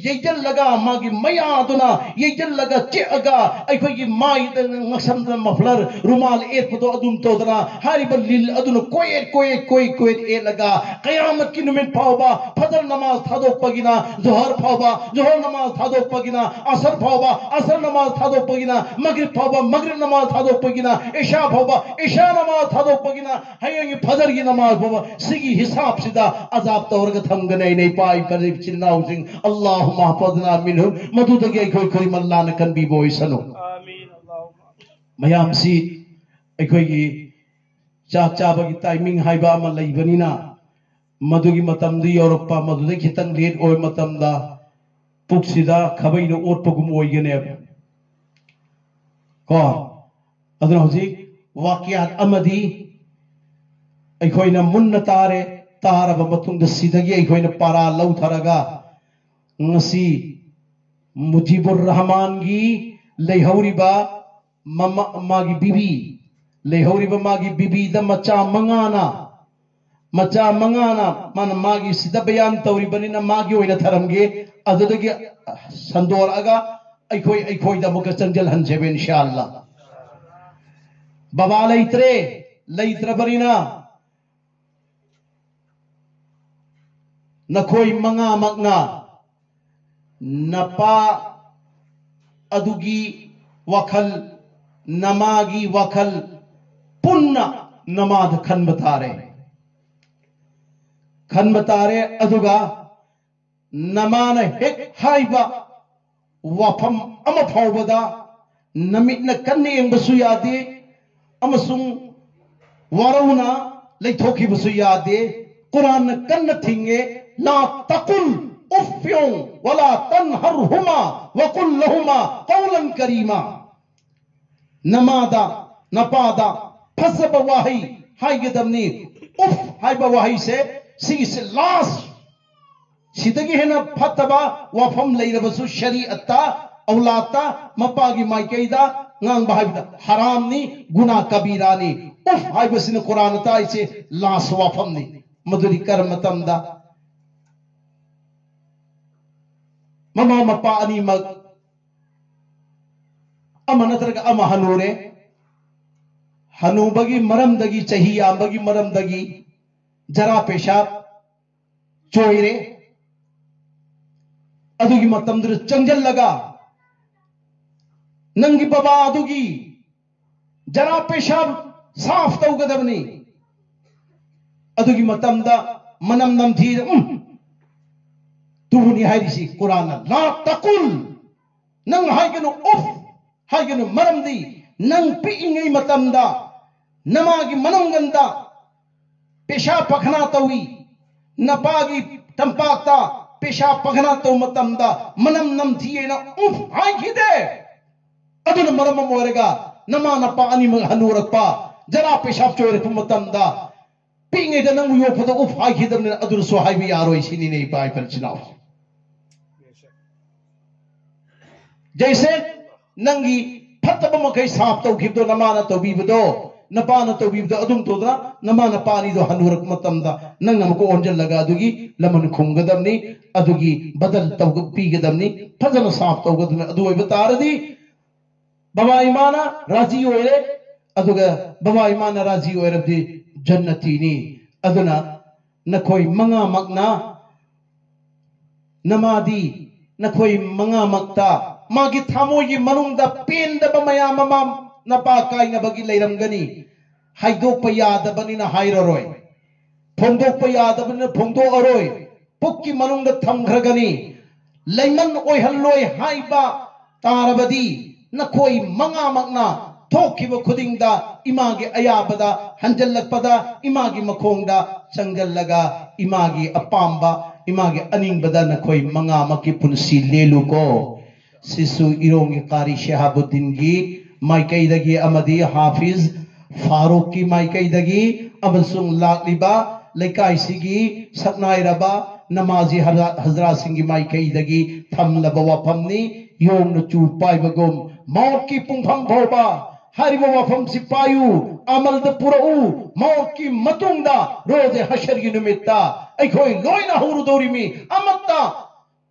ꯌꯩꯁꯤꯜꯂꯒ, ꯃꯥꯒꯤ ꯃꯌꯥꯗꯨꯅ ꯌꯩꯁꯤꯜꯂꯒ ꯆꯤꯛꯑꯒ, ꯑꯩꯈꯣꯏꯒꯤ ꯃꯥꯏꯗ ꯉꯛꯁꯝꯗ ꯃꯐ꯭ꯂꯔ, ꯔꯨꯃꯥꯜ ꯑꯦꯠꯄꯗꯣ ꯑꯗꯨꯝ ꯇꯧꯗꯅ, ꯍꯥꯏꯔꯤꯕ ꯂꯤꯜ ꯑꯗꯨꯅ ꯀꯣꯏꯌꯦꯠ, ꯀꯣꯏꯌꯦꯠ, ꯀꯣꯏ, ꯀꯣꯏꯌꯦꯠ ꯑꯦꯠꯂꯒ, ꯀꯌꯥꯃꯠꯀꯤ ꯅꯨꯃꯤꯠ ꯐꯥꯎꯕ, ꯐꯖꯔ ꯅꯃꯥꯖ ꯊꯥꯗꯣꯛꯄꯒꯤꯅ ꯖꯣꯍꯔ ꯐꯥꯎꯕ, ꯖꯣꯍꯔ ꯅꯃꯥꯖ ꯊꯥꯗꯣꯛꯄꯒꯤꯅ ꯑꯁꯔ ꯐꯥꯎꯕ, ꯑꯁꯔ ꯅꯃꯥꯖ ꯊꯥꯗꯣꯛꯄꯒꯤꯅ ꯃꯒ꯭ꯔꯤꯕ ꯐꯥꯎꯕ, ꯃꯒ꯭ꯔꯤꯕ ꯅꯃꯥꯖ ꯊꯥꯗꯣꯛꯄꯒꯤꯅ ꯏꯁꯥ ꯐꯥꯎꯕ, ꯏꯁꯥ ꯅꯃꯥꯖ ꯊꯥꯗꯣꯛꯄꯒꯤꯅ ꯍꯌꯦꯡꯒꯤ ꯐꯖꯔꯒꯤ ꯅꯃꯥꯖ ꯐꯥꯎꯕ, ꯁꯤꯒꯤ ꯍꯤꯁꯥꯕꯁꯤꯗ ꯑꯖꯥꯕ ꯇꯧꯔꯒ ꯊꯝꯒꯅꯤ꯫ ꯑꯩꯅ ꯏꯄꯥ ꯏꯄꯥ ꯏꯆꯤꯜ ꯏꯅꯥꯎꯁꯤꯡ, ꯑꯜꯂꯥꯍꯨꯝꯃ ꯍꯐꯖꯅꯥ ꯃꯤꯟꯍꯨꯝ, ꯃꯗꯨꯗꯒꯤ ꯑꯩꯈꯣꯏ ꯈꯨꯗꯤꯡꯃꯛ ꯂꯥꯟꯅ ꯀꯟꯕꯤꯕ ꯑꯣꯏꯁꯅꯨ꯫ ꯃꯌꯥꯝꯁꯤ ꯑꯩꯈꯣꯏꯒꯤ ꯆꯥꯛ ꯆꯥꯕꯒꯤ ꯇꯥꯏꯃꯤꯡ ꯍꯥꯏꯕ ꯑꯃ ꯂꯩꯕꯅꯤꯅ, ꯃꯗꯨꯒꯤ ꯃꯇꯝꯗꯨ ꯌꯧꯔꯛꯄ, ꯃꯗꯨꯗꯩ ꯈꯤꯇꯪ ꯂꯦꯠ ꯑꯣꯏꯕ ꯃꯇꯝꯗ ꯄꯨꯛꯁꯤꯗ ꯈꯥꯕꯩꯅ ꯑꯣꯠꯄꯒꯨꯝ ꯑꯣꯏꯒꯅꯦꯕ꯫ ꯀꯣ? ꯑꯗꯨꯅ ꯍꯧꯖꯤꯛ ꯋꯥꯀꯤꯌꯥꯠ ꯑꯃꯗꯤ ꯑꯩꯈꯣꯏꯅ ꯃꯨꯟꯅ ꯇꯥꯔꯦ꯫ ꯇꯥꯔꯕ ꯃꯇꯨꯡꯗ ꯁꯤꯗꯒꯤ ꯑꯩꯈꯣꯏꯅ ꯄꯥꯔꯥ ꯂꯧꯊꯔꯒ, ꯉꯁꯤ ꯃꯨꯖꯤꯕꯨꯔ ꯔꯍꯃꯥꯟꯒꯤ ꯂꯩꯍꯧꯔꯤꯕ ꯃꯃꯥ, ꯃꯥꯒꯤ ꯕꯤꯕꯤ, ꯂꯩꯍꯧꯔꯤꯕ ꯃꯥꯒꯤ ꯕꯤꯕꯤꯗ ꯃꯆꯥ ꯃꯉꯥꯅ, ꯃꯆꯥ ꯃꯉꯥꯅ, ꯃꯥꯅ ꯃꯥꯒꯤ ꯁꯤꯗ ꯕꯌꯥꯟ ꯇꯧꯔꯤꯕꯅꯤꯅ ꯃꯥꯒꯤ ꯑꯣꯏꯅ ꯊꯔꯝꯒꯦ꯫ ꯑꯗꯨꯗꯒꯤ ꯁꯟꯗꯣꯔꯛꯑꯒ ꯑꯩꯈꯣꯏ, ꯑꯩꯈꯣꯏꯗ ꯑꯃꯨꯛꯀ ꯆꯪꯁꯤꯜꯍꯟꯁꯦꯕ, ꯏꯟꯁꯥ ꯑꯜꯂꯥ꯫ ꯕꯕꯥ ꯂꯩꯇ꯭ꯔꯦ, ꯂꯩꯇ꯭ꯔꯕꯅꯤꯅ ꯅꯈꯣꯏ ꯃꯉꯥꯃꯛꯅ ꯅꯄꯥ ꯑꯗꯨꯒꯤ ꯋꯥꯈꯜ, ꯅꯃꯥꯒꯤ ꯋꯥꯈꯜ ꯄꯨꯟꯅ ꯅꯃꯥꯗ ꯈꯟꯕ ꯇꯥꯔꯦ꯫ ꯈꯟꯕ ꯇꯥꯔꯦ꯫ ꯑꯗꯨꯒ ꯅꯃꯥꯅ ꯍꯦꯛ ꯍꯥꯏꯕ ꯋꯥꯐꯝ ꯑꯃ ꯐꯥꯎꯕꯗ ꯅꯃꯤꯠꯅ ꯀꯟꯅ ꯌꯦꯡꯕꯁꯨ ꯌꯥꯗꯦ, ꯑꯃꯁꯨꯡ ꯋꯥꯔꯧꯅ ꯂꯩꯊꯣꯛꯈꯤꯕꯁꯨ ꯌꯥꯗꯦ꯫ ꯀꯨꯔꯥꯟꯅ ꯀꯟꯅ ꯊꯤꯡꯉꯦ, "لا تقل أف ولا تنهرهما وقل لهما قولا كريما"꯫ ꯅꯃꯥꯗ, ꯅꯄꯥꯗ ꯐꯖꯕ ꯋꯥꯍꯩ ꯍꯥꯏꯒꯗꯕꯅꯤ꯫ ꯎꯐ ꯍꯥꯏꯕ ꯋꯥꯍꯩꯁꯦ, ꯁꯤꯒꯤꯁꯦ ꯂꯥꯁ꯫ ꯁꯤꯗꯒꯤ ꯍꯦꯟꯅ ꯐꯠꯇꯕ ꯋꯥꯐꯝ ꯂꯩꯔꯕꯁꯨ ꯁꯔꯤꯑꯠꯇ ꯑꯧꯂꯥꯗꯇ, ꯃꯄꯥꯒꯤ ꯃꯥꯏꯀꯩꯗ ꯉꯥꯡꯕ ꯍꯥꯏꯕꯗ ꯍꯔꯥꯝꯅꯤ, ꯒꯨꯅꯥ ꯀꯕꯤꯔꯥꯅꯤ꯫ ꯎꯐ ꯍꯥꯏꯕꯁꯤꯅ ꯀꯨꯔꯥꯟꯅ ꯇꯥꯛꯏꯁꯦ ꯂꯥꯁ ꯋꯥꯐꯝꯅꯤ꯫ ꯃꯗꯨꯗꯤ ꯀꯔꯝꯕ ꯃꯇꯝꯗ? ꯃꯃꯥ ꯃꯄꯥ ꯑꯅꯤꯃꯛ ꯑꯃ ꯅꯠꯇ꯭ꯔꯒ ꯑꯃ ꯍꯅꯨꯔꯦ, ꯍꯅꯨꯕꯒꯤ ꯃꯔꯝꯗꯒꯤ, ꯆꯍꯤ ꯌꯥꯝꯕꯒꯤ ꯃꯔꯝꯗꯒꯤ ꯖꯔꯥ ꯄꯦꯁꯥꯕ ꯆꯣꯏꯔꯦ꯫ ꯑꯗꯨꯒꯤ ꯃꯇꯝꯗꯨꯗ ꯆꯪꯁꯤꯜꯂꯒ ꯅꯪꯒꯤ ꯕꯕꯥ ꯑꯗꯨꯒꯤ ꯖꯔꯥ ꯄꯦꯁꯥꯕ ꯁꯥꯐ ꯇꯧꯒꯗꯕꯅꯤ꯫ ꯑꯗꯨꯒꯤ ꯃꯇꯝꯗ ꯃꯅꯝ ꯅꯝꯊꯤꯔ, ꯎꯝ, ꯇꯨꯕꯅꯤ ꯍꯥꯏꯔꯤꯁꯤ ꯀꯨꯔꯥꯟꯅ, "ꯂꯥ ꯇꯀꯨꯜ", ꯅꯪ ꯍꯥꯏꯒꯅꯨ, ꯎꯐ ꯍꯥꯏꯒꯅꯨ꯫ ꯃꯔꯝꯗꯤ ꯅꯪ ꯄꯤꯛꯏꯉꯩ ꯃꯇꯝꯗ ꯅꯃꯥꯒꯤ ꯃꯅꯨꯡꯒꯟꯗ ꯄꯦꯁꯥ ꯄꯈꯅꯥ ꯇꯧꯏ, ꯅꯄꯥꯒꯤ ꯇꯝꯄꯥꯛꯇ ꯄꯦꯁꯥ ꯄꯈꯅꯥ ꯇꯧꯕ ꯃꯇꯝꯗ ꯃꯅꯝ ꯅꯝꯊꯤ ꯍꯥꯏꯅ ꯎꯐ ꯍꯥꯏꯈꯤꯗꯦ꯫ ꯑꯗꯨꯅ ꯃꯔꯝ ꯑꯃ ꯑꯣꯏꯔꯒ ꯅꯃꯥ ꯅꯄꯥ ꯑꯅꯤꯃꯛ ꯍꯟꯅꯨꯔꯛꯄ, ꯖꯔꯥ ꯄꯦꯁꯥꯕ ꯆꯣꯏꯔꯛꯄ ꯃꯇꯝꯗ ꯄꯤꯛꯉꯩꯗ ꯅꯪꯕꯨ ꯌꯣꯛꯄꯗ ꯎꯐ ꯍꯥꯏꯈꯤꯗꯕꯅꯤꯅ ꯑꯗꯨꯅꯁꯨ ꯍꯥꯏꯕ ꯌꯥꯔꯣꯏ ꯁꯤꯅꯤꯅꯦ ꯏꯄꯥ ꯏꯄꯥ ꯏꯆꯤꯟ ꯏꯅꯥꯎ꯫ ꯖꯩꯁꯦ ꯅꯪꯒꯤ ꯐꯠꯇꯕ ꯃꯈꯩ ꯁꯥꯐ ꯇꯧꯈꯤꯕꯗꯣ, ꯅꯃꯥꯅ ꯇꯧꯕꯤꯕꯗꯣ, ꯅꯄꯥꯅ ꯇꯧꯕꯤꯕꯗꯣ, ꯑꯗꯨꯝ ꯇꯧꯗꯅ ꯅꯃꯥ ꯅꯄꯥ ꯑꯅꯤꯗꯣ ꯍꯟꯅꯨꯔꯛꯄ ꯃꯇꯝꯗ ꯅꯪ ꯑꯃꯨꯛꯀ ꯑꯣꯟꯁꯤꯜꯂꯒ ꯑꯗꯨꯒꯤ ꯂꯃꯟ ꯈꯨꯝꯒꯗꯕꯅꯤ, ꯑꯗꯨꯒꯤ ꯕꯗꯜ ꯇꯧꯒ-, ꯄꯤꯒꯗꯕꯅꯤ, ꯐꯖꯅ ꯁꯥꯐ ꯇꯧꯒꯗꯕꯅꯤ꯫ ꯑꯗꯨ ꯑꯣꯏꯕ ꯇꯥꯔꯗꯤ ꯕꯕꯥ ꯏꯃꯥꯅ ꯔꯥꯖꯤ ꯑꯣꯏꯔꯦ, ꯑꯗꯨꯒ ꯕꯕꯥ ꯏꯃꯥꯅ ꯔꯥꯖꯤ ꯑꯣꯏꯔꯕꯗꯤ ꯖꯟꯅꯇꯤꯅꯤ꯫ ꯑꯗꯨꯅ ꯅꯈꯣꯏ ꯃꯉꯥꯃꯛꯅ, ꯅꯃꯥꯗꯤ ꯅꯈꯣꯏ ꯃꯉꯥꯃꯛꯇ ꯃꯥꯒꯤ ꯊꯃꯣꯏꯒꯤ ꯃꯅꯨꯡꯗ ꯄꯦꯟꯗꯕ ꯃꯌꯥꯝ ꯑꯃ ꯅꯄꯥ ꯀꯥꯏꯅꯕꯒꯤ ꯂꯩꯔꯝꯒꯅꯤ꯫ ꯍꯥꯏꯗꯣꯛꯄ ꯌꯥꯗꯕꯅꯤꯅ ꯍꯥꯏꯔꯔꯣꯏ, ꯐꯣꯡꯗꯣꯛꯄ ꯌꯥꯗꯕꯅꯤꯅ ꯐꯣꯡꯗꯣꯛꯑꯔꯣꯏ, ꯄꯨꯛꯀꯤ ꯃꯅꯨꯡꯗ ꯊꯝꯈ꯭ꯔꯒꯅꯤ꯫ ꯂꯩꯃꯟ ꯑꯣꯏꯍꯜꯂꯣꯏ ꯍꯥꯏꯕ ꯇꯥꯔꯕꯗꯤ ꯅꯈꯣꯏ ꯃꯉꯥꯃꯛꯅ ꯊꯣꯛꯈꯤꯕ ꯈꯨꯗꯤꯡꯗ ꯏꯃꯥꯒꯤ ꯑꯌꯥꯕꯗ ꯍꯟꯖꯜꯂꯛꯄꯗ ꯏꯃꯥꯒꯤ ꯃꯈꯣꯡꯗ ꯆꯪꯖꯜꯂꯒ ꯏꯃꯥꯒꯤ ꯑꯄꯥꯝꯕ, ꯏꯃꯥꯒꯤ ꯑꯅꯤꯡꯕꯗ ꯅꯈꯣꯏ ꯃꯉꯥꯃꯛꯀꯤ ꯄꯨꯟꯁꯤ ꯂꯦꯜꯂꯨꯀꯣ꯫ ꯁꯤꯁꯨ ꯏꯔꯣꯡꯒꯤ ꯀꯥꯔꯤ ꯁꯦꯍꯥꯕꯨꯗꯤꯟꯒꯤ ꯃꯥꯏꯀꯩꯗꯒꯤ ꯑꯃꯗꯤ ꯍꯥꯐꯤꯖ ꯐꯥꯔꯨꯛꯀꯤ ꯃꯥꯏꯀꯩꯗꯒꯤ ꯑꯃꯁꯨꯡ ꯂꯥꯛꯂꯤꯕ ꯂꯩꯀꯥꯏꯁꯤꯒꯤ ꯁꯛꯅꯥꯏꯔꯕ ꯅꯃꯥꯖꯤ ꯍꯖ-, ꯍꯖꯔꯥꯁꯤꯡꯒꯤ ꯃꯥꯏꯀꯩꯗꯒꯤ ꯊꯝꯂꯕ ꯋꯥꯐꯝꯅꯤ꯫ ꯌꯣꯡꯅ ꯆꯨ ꯄꯥꯏꯕꯒꯨꯝ ꯃꯥꯎꯠꯀꯤ ꯄꯨꯡꯐꯝ ꯐꯥꯎꯕ ꯍꯥꯏꯔꯤꯕ ꯋꯥꯐꯝꯁꯤ ꯄꯥꯏꯌꯨ, ꯑꯃꯜꯗ ꯄꯨꯔꯛꯎ꯫ ꯃꯥꯎꯠꯀꯤ ꯃꯇꯨꯡꯗ ꯔꯣꯖꯦ ꯍꯁꯔꯒꯤ ꯅꯨꯃꯤꯠꯇ ꯑꯩꯈꯣꯏ ꯂꯣꯏꯅ ꯍꯧꯔꯨꯗꯧꯔꯤꯃꯤ꯫ ꯑꯃꯠꯇ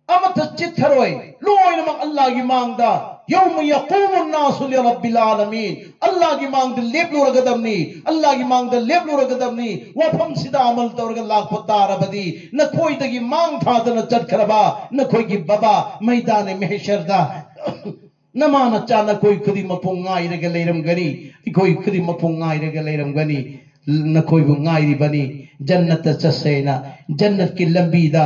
ꯑꯃꯠꯇ ꯆꯤꯠꯊꯔꯣꯏ꯫ ꯂꯣꯏꯅꯃꯛ ꯑꯜꯂꯥꯍꯒꯤ ꯃꯥꯡꯗ, "ꯌꯧꯃ ꯌꯀꯨꯃꯨꯟ ꯅꯥꯁꯨ ꯂꯤꯔꯕꯤꯜ ꯑꯥꯂꯃꯤꯟ", ꯑꯜꯂꯥꯍꯒꯤ ꯃꯥꯡꯗ ꯂꯦꯞꯂꯨꯔꯒꯗꯕꯅꯤ, ꯑꯜꯂꯥꯍꯒꯤ ꯃꯥꯡꯗ ꯂꯦꯞꯂꯨꯔꯒꯗꯕꯅꯤ꯫ ꯋꯥꯐꯝꯁꯤꯗ ꯑꯃꯜ ꯇꯧꯔꯒ ꯂꯥꯛꯄ ꯇꯥꯔꯕꯗꯤ, ꯅꯈꯣꯏꯗꯒꯤ ꯃꯥꯡ ꯊꯥꯗꯅ ꯆꯠꯈ꯭ꯔꯕ ꯅꯈꯣꯏꯒꯤ ꯕꯕꯥ ꯃꯩꯗꯥꯅꯦ ꯃꯦꯍꯦꯁꯔꯗ ꯅꯃꯥ ꯅꯆꯥ ꯅꯈꯣꯏ ꯈꯨꯗꯤꯡꯃꯛꯄꯨ ꯉꯥꯏꯔꯒ ꯂꯩꯔꯝꯒꯅꯤ, ꯑꯩꯈꯣꯏ ꯈꯨꯗꯤꯡꯃꯛꯄꯨ ꯉꯥꯏꯔꯒ ꯂꯩꯔꯝꯒꯅꯤ꯫ ꯅꯈꯣꯏꯕꯨ ꯉꯥꯏꯔꯤꯕꯅꯤ꯫ ꯖꯟꯅꯠꯇ ꯆꯠꯁꯦꯅ ꯖꯟꯅꯠꯀꯤ ꯂꯝꯕꯤꯗ